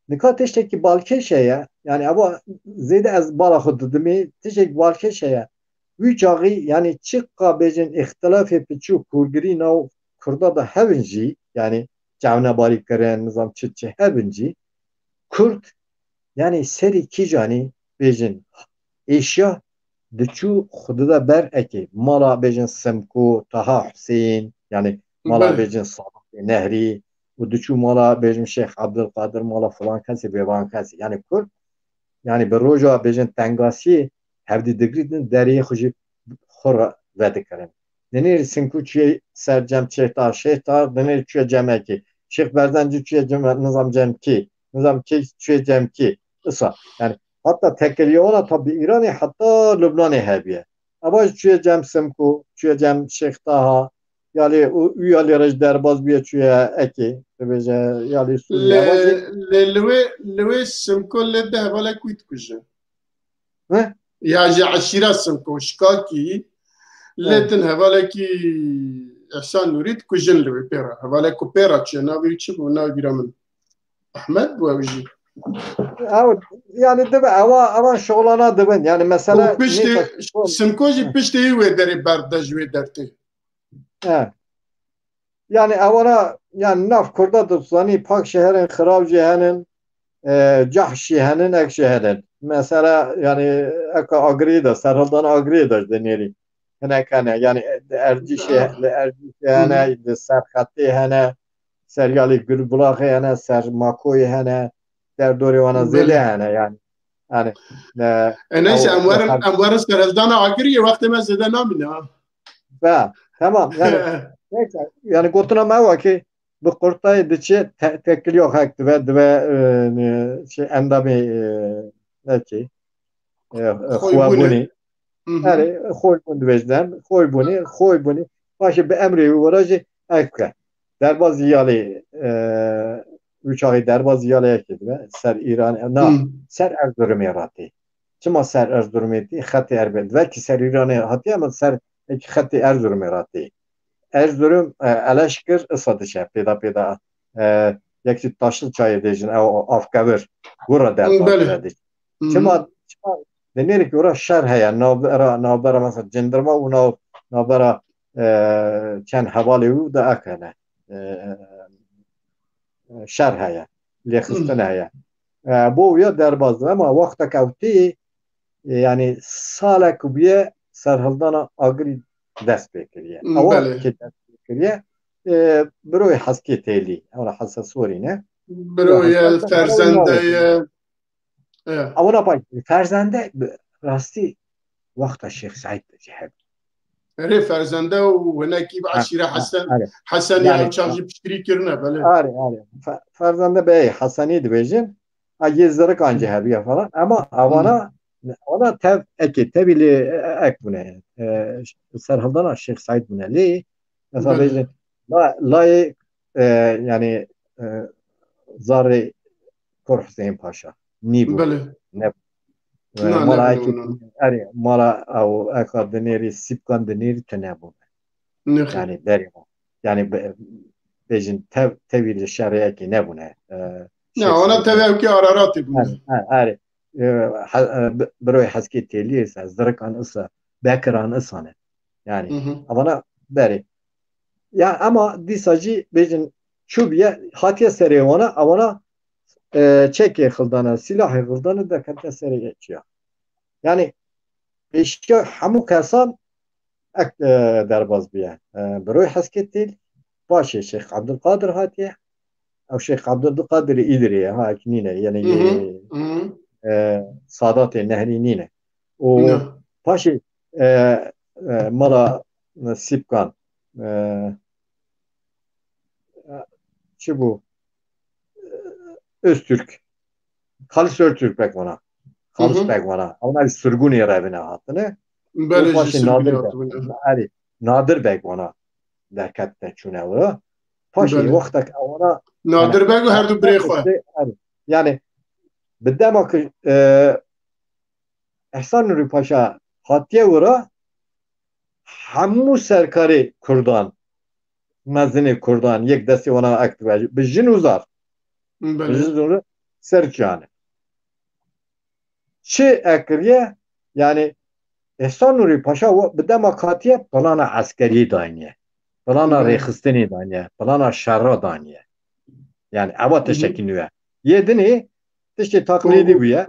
Nika tiştekî balkêş heye. Yani ewa zêde ez bala xwe didimê, tiştekî balkêş heye. Wî çaxî, yani çiqa bêjin îxtilafê piçûk hûrgirî nav Kurda da hebin jî, yani çavnebarî kirin, nizam çi çi hebin jî, Kurd, yani serî kîjanî bêjin êşiya diçû xwe dide ber ekê. Mala bêjin Simko, Taha Husên, yani mala Belê. Bêjin Sadiqê Nehrî û diçû mala bêjin Şêx Abdulkadir, mala filan kesê, bêvan kesê. Yani Kurd, yani bi roja bêjin tengasiyê hevdî digirîtin, deriyê xwe jî xwe re vedikirin. Dinêrî Simko çûye ser cem Şêx Tahar, Şêx Tahar dinêrî çûye cem ekê. Şêx Berzencî çûye cem, nizam cem kê. Nizam kê çûye cem kê. Isa. Yani hatta tekeliya wana ta bi Îranê heta Lubnanê hebiye. Eva jî çûye cem Simko, çûye cem Şêx Taha. Yalê û, û yalê re jî derbas bûye çûye ekê. Dibêje yalê Sûriyê. Lê, Eva jî lê li wê, li wê Simko lê di hevalek wî dikuje. He? Ya ji eşîra Simko, Şikakî, lê Evet. din hevalekî Îhsan Nûrî dikujin li wê pê re. Hevalek ku pê re çûye, navê wî çi bû? Navê bîra min. Ehmed bû ew jî. Ew, yani dibe, ewa, ewa şixulana dibin. Yani mesele Û piştê, neyse. Simko jî piştê wê derê berde ji wê dertê. He. Yani ewana, yani nav Kurda tu zanî pak şeherên xirab jî henin, e, cah jî henin, ek jî henin. Mesela yani eka Agirî de, serhildan Agirî de ji dinêrî. Hinek hene, yani Ercîşê, li Ercîşê hene, li Serxetê hene, ser yalî Gulbulaxê hene, ser Makoyê hene, derdorê wana Belê. zêde hene yani. Yani, e, E, neyse, ew, em werin, ew, em werin serhildana Agiriyê, wextê me zêde namîne ha. Be, tamam, yani, neyse, yani gotina me ew e ki bi qurtayê diçe te-, tekiliya xelk dibe, dibe, e, ne, şey, endamê, e, ne ki, e, e, Xwebûnê. Xwebûnê. Hı hı. Erê, xwebûn dibêjin, xwebûnê, xwebûnê. Paşê bi emrê wî were jî ev ke. Derbazî yalê, e, wî çaxê derbazî yalê yekê dibe, ser Îran, na, Hı. ser Erzurumê re tê. Çima ser Erzurumê tê? Xetê Erbê. Belkî ser Îranê hatiye, ama ser eki xetê Erzurumê re tê. Erzurum, e, Eleşkir, isa diçe, pêda pêda, e, yekî Taşlı Çayê dêjin, ew Afkevir, gura derbas Belê. dibe diçe. Hı hı. Çima, çima dinêrî ki ora şer heye, navbera, navbera mesela Cindirma û nav-, navbera, e, çend hevalê wî de ek hene. E, e, şer heye, lêxistin Hı. heye. E, bo ya derbas dibe, ama wextek ew tê, e, yani salek bûye serhildana Agirî dest pê kiriye. Hı, Ewa belê. ki dest pê kiriye, e, Biroyê Heskê Têlî, ew Hese Sorî ne? Biroyê Heskê Têlî, Ferzende ew ye. E. Ewana bak, Ferzende bi rastî wexta Şêx Seîd de jî hebû. Erê, Ferzende û hinekî bi Ha, eşîra ha, Hesen, erê. Hesenî Yani, ew çax jî piştgirî kirine, belê. Erê, erê. Fe-, Ferzende beyê Hesenî dibêjin. A yê Zirikan jî Hı. hebiye falan. Ama Hı. avana, avana tev, ekê, tevî lê, e, ek bûne. E, serhildana Şêx Seîd bûne. Lê, mesela Belê. bêjin, la-, layê, e, yani, e, zarê Kor Huseyîn Paşa. Nîbû. Belê. Ne. E, Na, mala ne, ekê, ne, ne. Erê, mala ew, eka dinêrî, Sîpkan dinêrî tu nebûne. Nexê. Yani berê. Yani be-, bêjin tev-, tevî li şerê ekê nebûne. E, Ne, Şêx ona Seîd tevî ne. ew ki Araratê bûne. Erê, erê, erê. E, ha-, e, bi-, Biroyê Heskê Têliyê se, Zirikan isa, Bekiran isa ne. Yani, Hı hı. avana berê. Ya ama dîsa jî bêjin çûbûye, hatiye serê wana, ewana, e, çekê xildane, silahê xildane, derketiye serê yekî ya. Yani pêşiya hemû kesan ek, e, derbas bûye. E, Biroyê Heskê Têl, paşê Şêx Ebdulqadir hatiye. Ew Şêx Ebdulqadirê Îdirê ye, ha, ek nîne, yani, Hı hı, hı hı. e, Sadatê Nehrî nîne. Û Ne. paşê, e, e, mala Sîpkan, e, e, çi bû? E, Öztürk. Xalis Öztürk pek wana. Xalis Hı hı. pek wana. Ew navî Sirgunê revine hatine. Belê, Û jî paşê Sirgunê Nadir hatibûne. Beg, erê, Nadir Beg wana derketine çûne wira. Paşê Belê. wextek ewana Nadir Beg û her du birê xwe. Erê, yani bi dema ki, e, Ehsan Nurî Paşa hatiye wira, hemû serkarê Kurdan, mezinê Kurdan, yek destê wana ek dibe, bi jin û zar. Bi Belê. jin û zar ser çiyane. Çi ek kiriye? Yani Ehsan Nurî Paşa wa-, bi dema hatiye plana eskeriyê dayniye. Plana Belê. rêxistinê dayniye. Plana şerra daniye. Yani ewa Hı hı. tiştekî nû ye. Yê dinê tiştê taqlîdî Û bûye.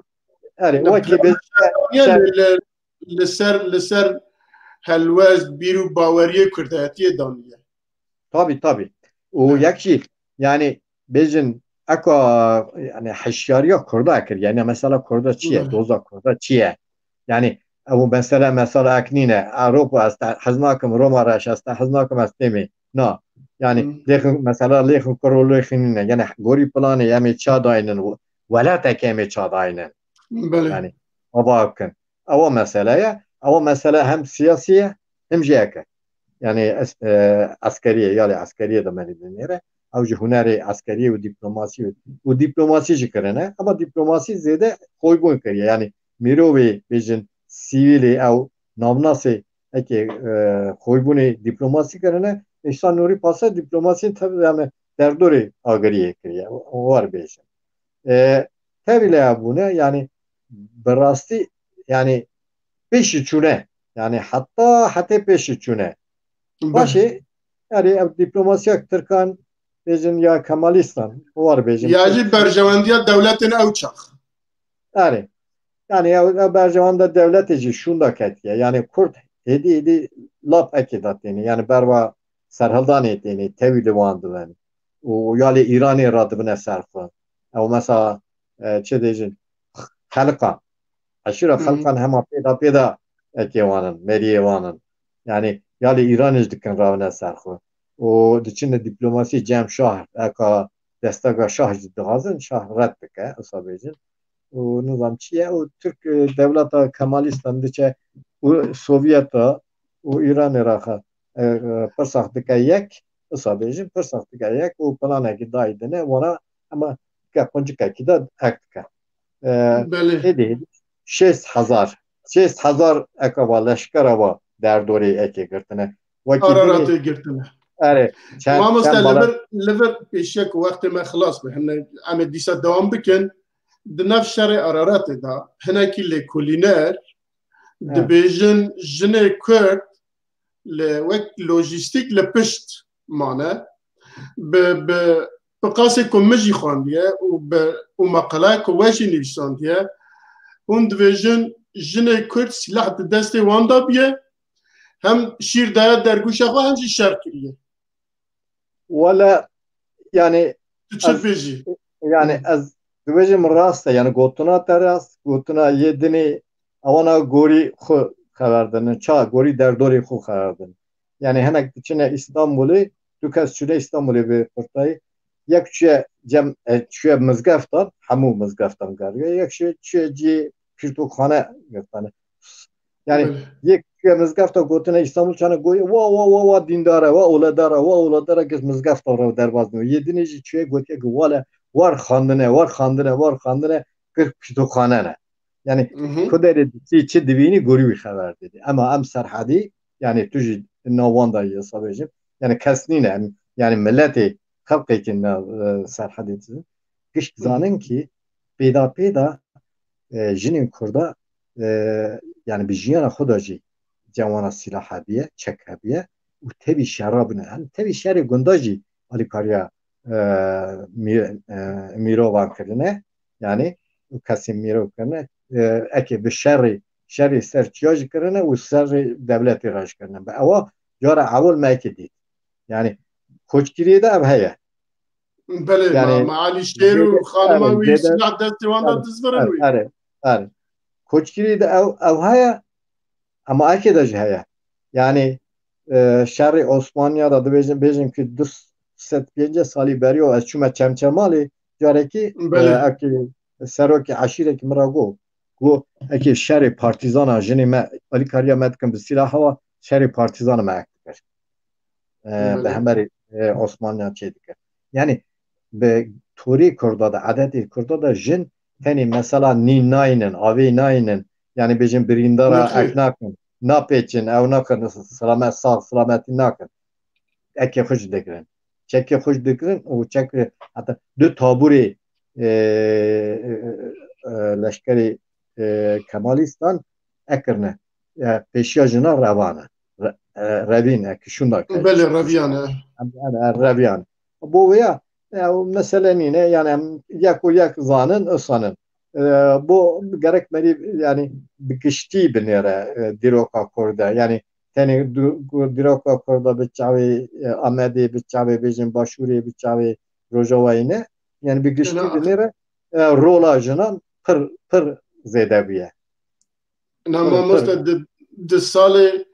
Erê, Li wekî plana biz şerra daniye, ser li, li, li ser, li ser helwest, bîr û baweriyê Kurdayetiyê daniye. Tabii, tabii. Û Evet. yek jî, yani bêjin eka, yani hişyariya Kurda kir. Yani mesela Kurda çi ye? Evet. Doza Kurda çi ye? Yani ew mesela, mesela ek nîne. Ewropa ez te hez nakim, Roma reş ez te hez nakim, ez têmê. Na. Yani Hı. lêxin, mesela lêxin kuro lêxin nîne. Yani gorî planê em ê ça daynin, welatek em ê ça daynin. Belê. Yani ava bikin. Ewa mesele ye. Ewa mesele hem siyasî ye, hem jî eke. Yani es-, e, eskeriyê, ya lê eskeriyê de merî dinêre. Ew ji hunerê eskeriyê û dîplomasî û, û dîplomasî jî kirine. Ama dîplomasî zêde xoybûn kiriye. Yani mirovê bêjin sivîlê ew navnasê eke, e, xoybûnê dîplomasî kirine. Ehsan Nurî Paşa dîplomasî tabi yani derdorê agiriyê kiriye. War bêjin. E, tevî lê hebûne, yani bi rastî, yani pêşî çûne. Yani heta hetê pêşî çûne. Belê. Paşê, yani ev dîplomasiya Tirkan bêjin ya Kemalîstan, war bêjin. Ya jî berjewendiya dewletên ew çax. Erê. Yani ew, ew berjewenda dewletê jî şûnda ketiye. Yani Kurd hêdî hêdî lap ekê da têne. Yani berva serhildanê têne, tevî li wan dibin. Û ya lê Îranê radibine ser xwe. Ew mesela, e, çi dêjin? Xelqan. Eşîra Hı hı. Xelqan hema pêda pêda ekê wan in, meriyê wan in. Yani ya lê Îranê jî dikin ravine ser xwe. Û diçine dîplomasî cem şah, eka destega şah jî dixwazin, şah red dike, wisa bêjin. Û nizam çi ye? Û Tirk, e, dewleta Kemalîstan diçe û Sovyeta û Îranê re xe-, e, e, pirsax dike yek, wisa bêjin, pirsax dike yek û planekî dayî dine, wana hema dike quncikekî de ek dike. E, Belê. Hêdî hêdî şêst hezar, şêst hezar eka va leşkera va derdorê ekê girtine. Wekî Araratê dinê girtine. Erê, çend, Mamoste, çend li bala- vir, li vir pêşiya ku wextê me xilas be, hene, em ê dîsa dewam bikin. Di nav şerê Araratê de hinekî lêkolîner Evet. dibêjin jinê Kurd li wek lojîstîk li pişt mane. Bi, bi, bi qasê ku min jî xwendiye û bi, û meqelaya ku we jî nivîsandiye, hûn dibêjin jinê Kurd sîlah di destê wan de bûye, hem şîr daye dergûşa xwe, hem jî şer kiriye. Wele, yani, Tu çi ez, dibêjî? Yani, Hı. ez dibêjim rast e, yani, gotina te rast, gotina yê dinê ewana gorî xwe xeber dinin, ça gorî derdorê xwe xeber dinin. Yani, hinek diçine Îstanbulê, du kes çûne Îstanbulê bi pirtayî, yek çûye cem, e, çûye mizgeftan, hemû mizgeftan geriye, yek çûye, çûye cî pirtûkxane girtane. Yani, Belê. yek çûye mizgefta gotine Îstanbul çane goye, wa, wa, wa, wa dîndar e, wa oledar e, wa oledar e, kes mizgefta re derbas nîyo. Yê dinê jî çûye gotiye ki wale, war xandine, war xandine, war xandine, kir pirtûkxane ne. Yani, Hı hı. ku derê diçî çi dibînî gorî wî xeber didî. Ema em Serhedî, yani tu jî nav wan de yê, wisa bêjim. Yani kes nîne, em, yani miletê, xelqekî ne, e, Serhedî dizin. Gişt Hı hı. zanin ki pêda pêda, e, jinên Kurda, e, yani bi jiyana xwe de jî cem wana sîlah hebiye, çek hebiye. û tevî şera bûne. Hem tevî şerê gunda jî alîkariya, e, mî-, e, mirovan kirine. Yani û kesên mirov kirine. E, eke bi şerê, şerê ser çiya jî kirine û serê dewletê re jî kirine. Bi ewa cara ewil me eke dît. Yani koçgiriyê de ev heye. Belê, yani, ma, ma Alîşêr û zêde-, xanima erê, wî zêde-, silah destê wan de erê, dizvirin erê, wî. Erê, erê. Koçgirî de ew, ew heye, ama eke de jî heye. Yani, e, şerê Osmaniya da dibêjin, bêjin ki du sed pêncî salî beriyo ez çûme Çemçemalê, carekî, e, Belê. Eke serokê eşîrekî min ra got, got, eke şerê partîzana jinê me, alîkariya me dikin bi sîlaha wa, şerê partîzana me ek dikir. E, bi Belê. Hemerê, e, Osmaniya çê dike. Yani bi torê Kurda de, edetê Kurda de jin tenê mesela nîn nayînin, avê nayînin. Yani bêjin birîndara Nexê. Ek nakin, napêçin, ew nakin, selamet, sağ selametî nakin. Eke xwe jî digirin. Çekê xwe jî digirin û çek, heta du taburê, e, e, e, leşkerê, e, Kemalîstan ekirine. E, pêşiya jina revane. Re-, e, revîn, e, ki şûnda kir. Belê, reviyane. Em, em, em, reviyane. Bo wê ya, e, o mesele nîne, yani em yek û yek zanin, isanin. E, bo gerek merî, yani bi giştî binêre, e, dîroka Kurd de. Yani tenê du-, dîroka Kurd de bi çavê, e, Amedê, bi çavê bêjin Başûrê, bi çavê Rojavayê ne. Yani bi giştî Ena- binêre, e, rola jinan pir, pir zêde bûye. Na Pir, mamoste pir. Di, di salê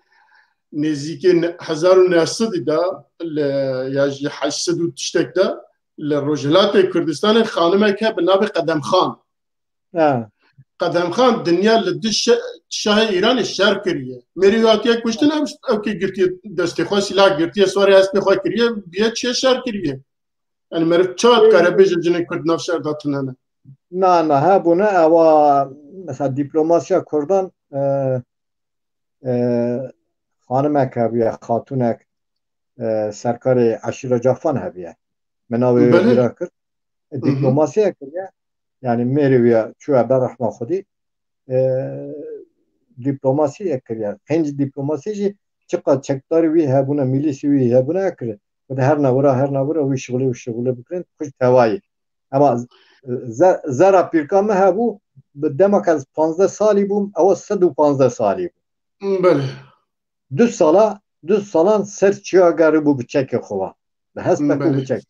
nêzîkê ne-, hezar û neh sedî de li, ya jî heşt sed û tiştek de li Rojhilatê Kurdistanê xanimeke bi navê Qedemxan. Ha. Qedemxan dinya li di şe-, şahê Îranê şer kiriye. Mêrî wî hatiye kuştin, ew, ew kê girtiye destê xwe, sîlah girtiye, swarê hespê xwe kiriye, biye çiye şer kiriye. Yani meriv çawa dikare bêje cinên Kurd nav şer de tune ne? Na, na, hebûne ewa, mesela diplomasiya Kurdan, e, e, xanimek hebûye, xatûnek, e, serkarê eşîra Cafan hebûye. Min navê wê Belê. Bira kir. E, Hı hı. Diplomasiya kiriye. Yani mêrê wî ya çûye ber rehma Xwedî. E, diplomasiya kiriye. Qenc diplomasî jî çiqas çekdarî wî hebûne, milîsî wî hebûne kir. Bi de her navira, her navira wî şixulê, wî şixulê bikirin, xwe tevayî. Ema ze-, zera pîrka me hebû, bi dema ke ez panzdeh salî bûm, ew sed û panzdeh salî bû. Belê. Du sala, du salan ser çiya geribû bi çekê xwe ve. Bi hespek û Belê. Bi çek.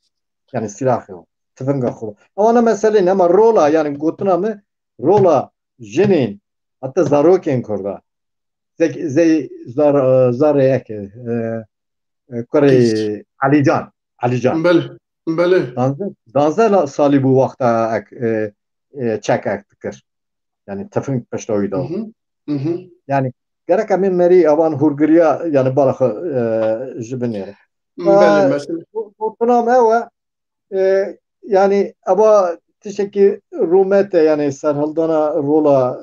Yani silahê xwe, tifinga xwe. Ewana mesele ne, ama rola, yani gotina me, rola jinên, hatta zarokên Kurda. Zek-, zey zar-, zarê eke, e, e, kurê Kîç. Alican. Alican. Belê, belê. Danzdeh, danzdeh la-, salî bû wexta ek, e, e, çek ek dikir. Yani tifing pişta wî da. Hı hı, hı hı. Yani gerek em ê merî avan hûrgiriya, yani bala xwe, e, ji binêre. Belê, Aa, mesela. Bu, bu tunam ew e, e, yani eva tiştekî rûmet e, yani serhildana rola,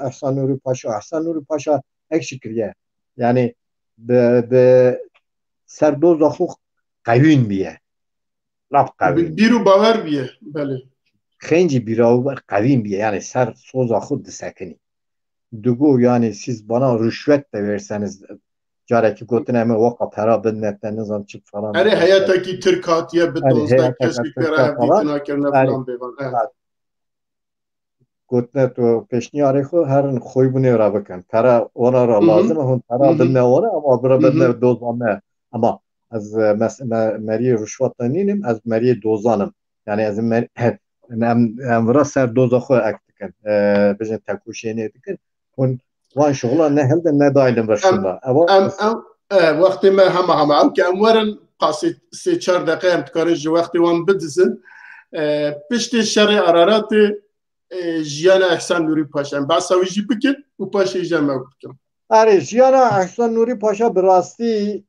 e, Ehsan Nûrî Paşa. Ehsan Nûrî Paşa ek jî kiriye. Yani bi, bi ser doza xwe qewîn bûye. Laf qewîn. Bi bîr û bawer bûye, belê. Xêncî bîra û ber qewîn bûye, yani ser soza xwe disekinî. Digo, yani siz bana rüşvet de verseniz, carekî gotine me weka pera bidine te, nizam çi falan. Erê, heyetekî Tirk hatiye bi Erê, dozdeh heyeteke kesî Tirk pê re hevdîtina falan. Kirine Erê. Falan bêvan. Evet. Gotine tu pêşniyarê xwe herin xwîbûnê re bikin. Pera wana re Hı hı. Lazim e, hûn pera Hı hı. Bidine wana, ama bira Hı hı. Bidine doza me. Ama ez, e, mes-, me-, meriyê ruşwata nînim, ez meriyê dozan im. Yani ez mer-, em, em vira ser doza xwe ek dikin. E, bijin tekoşênê dikin. Hûn wan şixula ne hilde ne daynin vir Em, şunda. Ewa em, ez em, e, wextê me hema hema. Ew ki em werin, pasê sê çar deqe em dikarin ji wextê wan bidizin. E, piştê şerê Araratê, e, jiyana Ehsan Nûrî Paşa. Em behsa wî jî bikin û paşê jî em ew bikin. Erê, jiyana Ehsan Nûrî Paşa bi rastî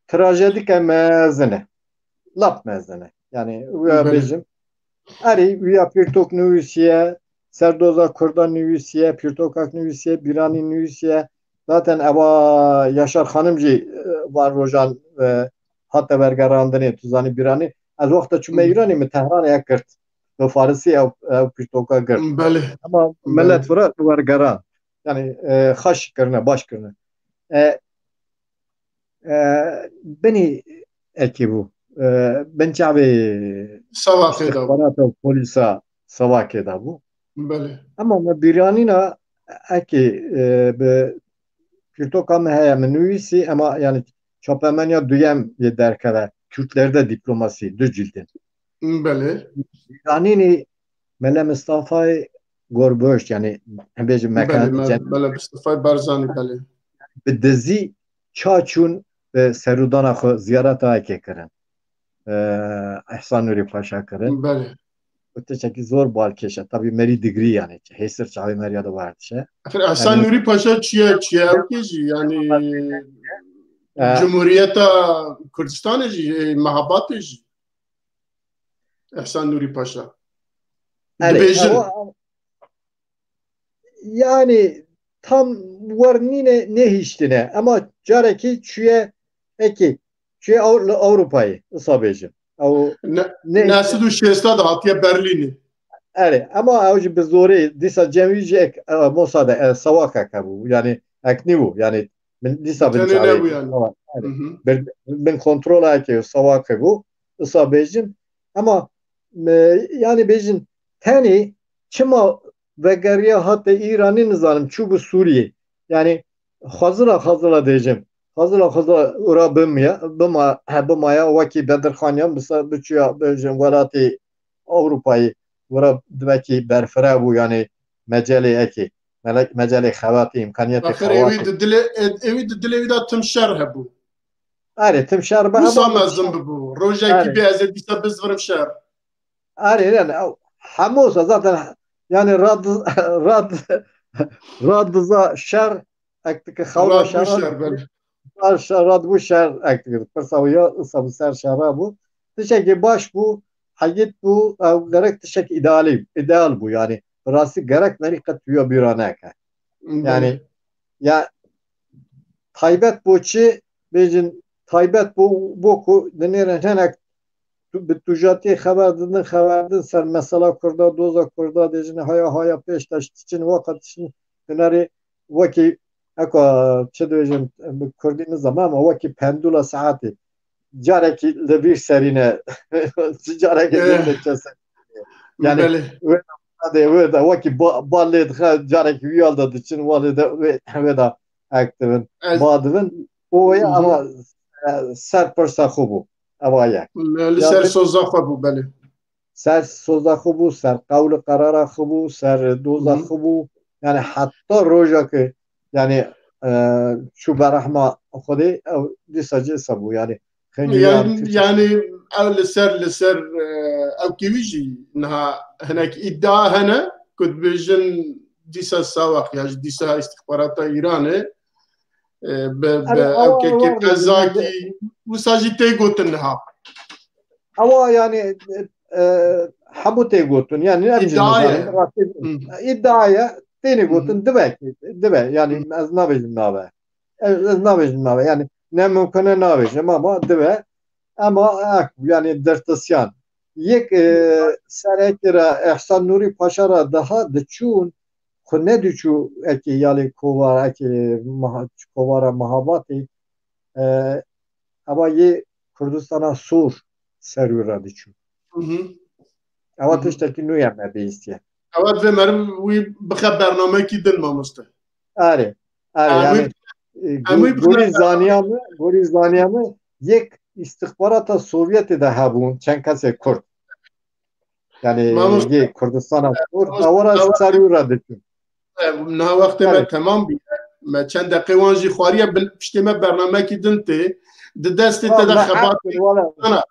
trajedike mezin e. Lap mezin e. Yani, wîya Belê. Bêjim. Erê, wîya pirtok nivîsiye, serdoza Kurdan nivîsiye, pirtokak nivîsiye, bîranî nivîsiye. Zaten eva Yaşar Xanim jî, e, van rojan, e, hate vergerandinê, tu zanî bîranî. Ez wexta çûme Hı. Îranê min Tehranê ek girt. Bi farisî ew, ew pirtoka girt. Belê. Ama Belê. Millet vira wergeran. Yani, e, xweş kirine, baş kirine. E, e, binî ekî bû. E, bin çavê Savakê de bû. Îstixbarata û polîsa Savakê de bû. Belê. Ema me bîranîna ekî, e, bi pirtoka me heye, min nivîsî, ema yani çapemeniya duyem yê derkeve. Kürtlerde diplomasi, du cildin. Belê. Bîranînî Mele Mistafayê Gorboşt, yani bêjim Belê, Mekan me, Cem- Mele Mistafayê Barzanî, belê. Bi dizî ça çûn bi serûdana xwe ziyareta ekê kirin. E, Ehsan Nûrî Paşa kirin. Belê. Û tiştekî zor balkêş e. Tabî merî digrî yani. Hêsir çavê meriya de werdişe. Axir Ehsan Yani Nûrî Paşa çiye, çiye ew kê jî yani E, Cumhuriyeta Kurdistanê jî, e, Mehabatê jî. Ehsan Nûrî Paşa. Erê, Dibêjin. ewa, yani tam wer nîne nehiştine. Ema carekî çûye ekî, çûye Ew-, li Ewropayê, isa bêjim. Ew Ne, ne- neh sed û şêst de hatiye Berlînê. Erê, ema ew jî bi zorê, dîsa cem wî jî ek, e, Mossad e, e, Sawakek hebû. Yani ek nîbû. Yani min dîsa bin Tenê çavê nebû yani. Sawa-, erê. Hı hı. Bin, bin kontrola ekê Sawakê bû. Isa bêjim. Ema, e, yani bêjin tenê çima vegeriya hate Îranê nizanim, çû bi Sûriyê. Yani xwezila, xwezila dêjim. Xwezila, xwezila ora bimaya, bima-, he, bimaya wekî Bedirxan ya, bisa biçûya bêjin welatê Ewropayê, wera divekî berfire bû, yani mecelê ekê, melek, mecelê xebatê, îmkaniyetê Axir ewî xebatê. di dilê, ewî di dilê wî de tim şer hebû. Erê, tim şer be, Wisa ama mezin bibû. Rojekî Erê. bê ez ê dîsa bizvirim şer. Erê, yani, ew, hemû sa zaten, yani, rad, rad, rad diza şer, ek dike xewra Rad bû şer, şer, belê. Rad şer, rad bû şer, ek dike. Pirsa wî ya, isa bi ser şera bû. Tiştekî baş bû, heyît bû, ew gerek tiştek îdealî, îdeal bû, yani, bi rastî gerek merî qet wîya bîra neke. Belê. Yani, ya, taybet bo çi? Bêjin, taybet bo, bo ku dinêrin hinek tu-, bi tujatiyê xeber didin, xeber didin ser mesela Kurda, doza Kurda, dêjin haya, haya pêş de diçin, waka diçin, hunerê wekî, eka, çi dibêjin, bi Kurdî nizam ama wekî pendûla saetê. Carekî li vîr serîne, carekî Eh. li çe serîne. Yani, Belê. wê de, wê de, wekî ba-, bal lê dixe, carekî wî al de diçin, walê de wê, wê de ek dibin, Ez ba dibin. O wê Hı hı. ama, e, ser pirsa xwe bû. Ev a yek. Li Ya ser bi- soza xwe bû, belê. Ser soza xwe bû, ser qewli qerara xwe bû, ser doza Hı hı. xwe bû. Yani heta roja ku, yani, e, çû berehma Xwedê, ew dîsa cî sa bû. Yani xeynî Yani, yan tişt- yani ew li ser, li ser, e, ew kêwî jî niha hinek îdia hene ku dibêjin dîsa Sawaq ya jî dîsa îstixbarata Îranê, e, bi, bi Erê, ew awa, kekê awa, qezakî wisa jî tê gotin niha. Ewa yani, e, hemû tê gotin. Yani ne Îdia ye. Rastî Hı. îdia ye, têne Hı hı. gotin, dibe ki, dibe. Yani Hı. ez nabêjim nabe. Ez, ez nabêjim nabe. Yani ne mimkune nabêjim ama dibe. Ama ek, yani dertisiyan. Yek, e, serekî re Ehsan Nûrî Paşa re daha diçûn, xwe nediçû ekê yalê kovara, ekê maha-, kovara Mehabatê, e, eva yê Kurdistana Sor ser wî re diçû. Hı hı. Eva Hı hı. tiştekî nû ye me bihîstiye. Eva divê meriv wî bixe bernamekî din, mamoste. Erê, erê, Em yani, wî, e, em wî go-, gorî bixe- zaniya me, gorî zaniya me, yek îstixbarata Sovyetê de hebûn, çend kesê Kurd. Yani, Mamoste, yê Kurdistana Kurd, ewa, ewa ra ewa ser wî re diçûn. E, niha wextê me Evet. temam bûye. Me çend deqê wan jî xwariye, bin, piştê me bernamekî din tê. Di destê te de Wala, xebatê wala. Ana,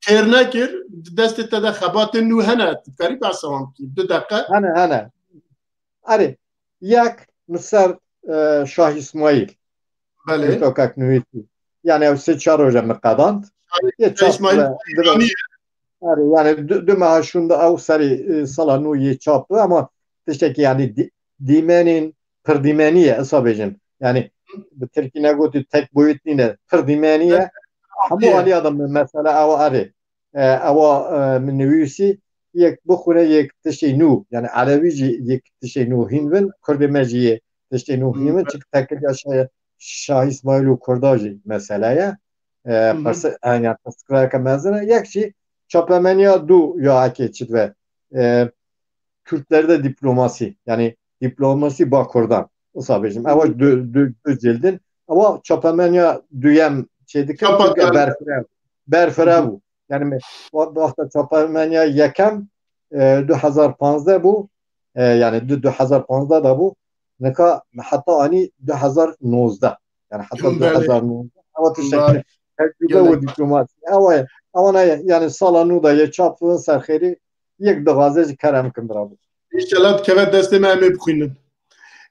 têr nekir, di destê te de xebatên nû hene. Tu dikarî behsa wan bikî. Du deqe. Hene, hene. Erê, yek li ser, e, Şah Îsmaîl. Belê. Pirtokek nivîsî. Yani ew sê çar roje min qedand. Yê çap Îsmaîl ve, Îranî ye. Erê, yani du, du meha şûnde ew serî, e, sala nû yê çap ve, ama tiştekî yani dî-, dîmenên, pirdîmenî ye, esa bêjin. Yani bi tirkî negotî tek boyut nîne, pirdîmenî ye. Evet. Hemû Ye. aliya de me-, mesela ew erê. E, ewa, e, min nivîsî, yek bixwîne, yek tiştê nû. Yani elewî jî yek tiştê nû hîn bin, kurdê me jî yê tiştê nû hîn bin. Hı. Çik tekil yaşaye Şah Îsmaîl û Kurda jî mesele ye. E, Hı hı. Pirsi-, e, yani pirsgirêkeke mezin e. Yek jî çapemeniya dû ya eke çi dibe, e, Kürtlerde diplomasi, yani diplomasi ba Kurdan. Wisa bêjim. Ewa du, du, du cildin. Ewa çapemeniya duyem çê dikin, Çapa çünkü kar- berfireh, berfireh Hı hı. bû. Yani me-, wa-, wexta çapemeniya yekem, e, du hezar panzdeh bû. E, yani du, du hezar panzdeh de bû. Nika heta anî du hezar nozdeh. Yani heta Belê. du hezar nozdeh. Ewa tiştekî Belê. tecrübe Gelek. û diplomasi. Ewa, ewa ne, yani sala nû de yê çap bin ser xêrî, yek dixwaze jî kerem kin bira bû. Înşallah dikeve destê me, em ê bixwînin.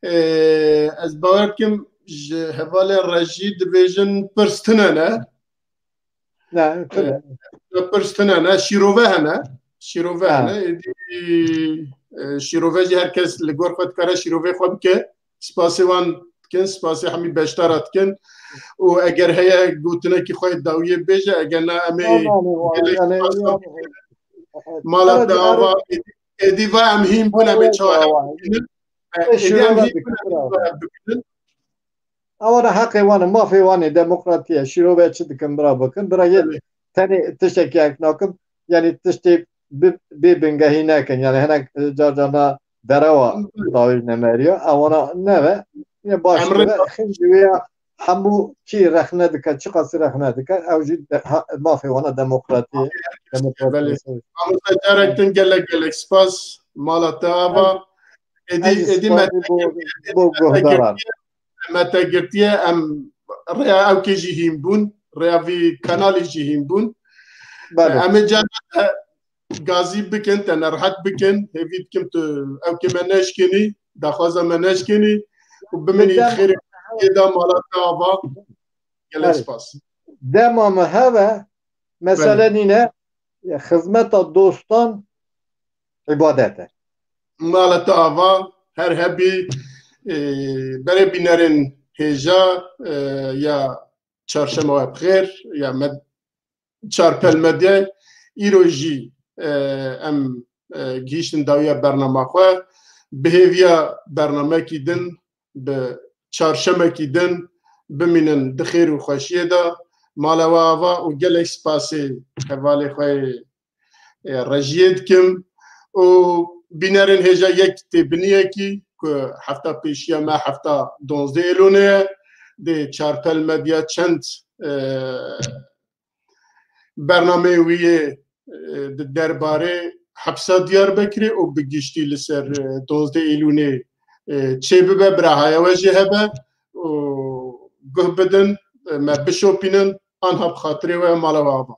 Ee, ez bawer dikim ji hevalê rejî dibêjin pirs tune ne. Ne, tune. Ee, pirs tune ne, şîrove hene. Şîrove Ha. hene. Êdî, e, şîrove jî her kes li gor xwe dikare şîrovê xwe bike. Spasê wan dikin, spasê hemî beşdara dikin. Û eger heye gotinekî xwe yê dawiyê bêje, eger na em ê Tamam, gelek yani, spasa yani, bikin. Mala te ava, êdî, êdî va em hîn bûn, em ê çawa bikinin. E, êdî em hîn bûn, em ê çawa bikinin. Ewana heqê wan e, mafê wan e, demokratî ye. Şîrove çi dikin, bira bikin. Bira yê Belê. tenê tiştekî ek nakim. Yani tiştê bi, bê bingehî nekin. Yani hinek, e, car carna derewa Hı. dawî nemeriya. Ewana neve. Yine baş Emre dibe. Xîm dibe ya hemû kî rexne dike, çiqasî rexne dike. Ew jî de, ha, mafê wana demokratî, demokratî Belê. meselesi. Mamoste carek din gelek gelek spas. Mala te ava. Êdî, Ez êdî spasî bo, bo guhdaran. Me te girtiye, em rêya ew kê jî hîn bûn, rêya vî kanalê jî hîn bûn. Belê. Em ê carna te gazî bikin, te nerehet bikin. Hêvî dikim tu ew kê me neşkênî, daxwaza me neşkênî û bimînî Neden? Xêrê da mala te ava. Gelek Belê. spas. Dema me heve, mesele Belê. nîne, xizmeta dostan îbadet e. Mala te ava, her hebî, e, berê bînerên hêja, e, ya Çarşema we bi xêr, ya med-, Çarpel Medya, îro jî, e, em, e, gihîştin dawiya bernama xwe, bi hêviya bernamekî din, bi çarşemekî din bimînin di xêr û xweşiyê de, mala we ava û gelek spasê hevalê xwe yê e, rejiyê dikim û bînerên hêja yek têbiniyekî ku hefta pêşiya me hefta duwazdeh Êlonê ye, dê Çarpel Medya çend, e, bernameyê wî yê, e, di derbarê hepsa Diyarbekirê û bi giştî li ser, e, duwazdeh Êlonê, e, çêbibe, bira haya we jê hebe û guh bidin, e, me bişopînin, anha bi xatirê we mala we ava.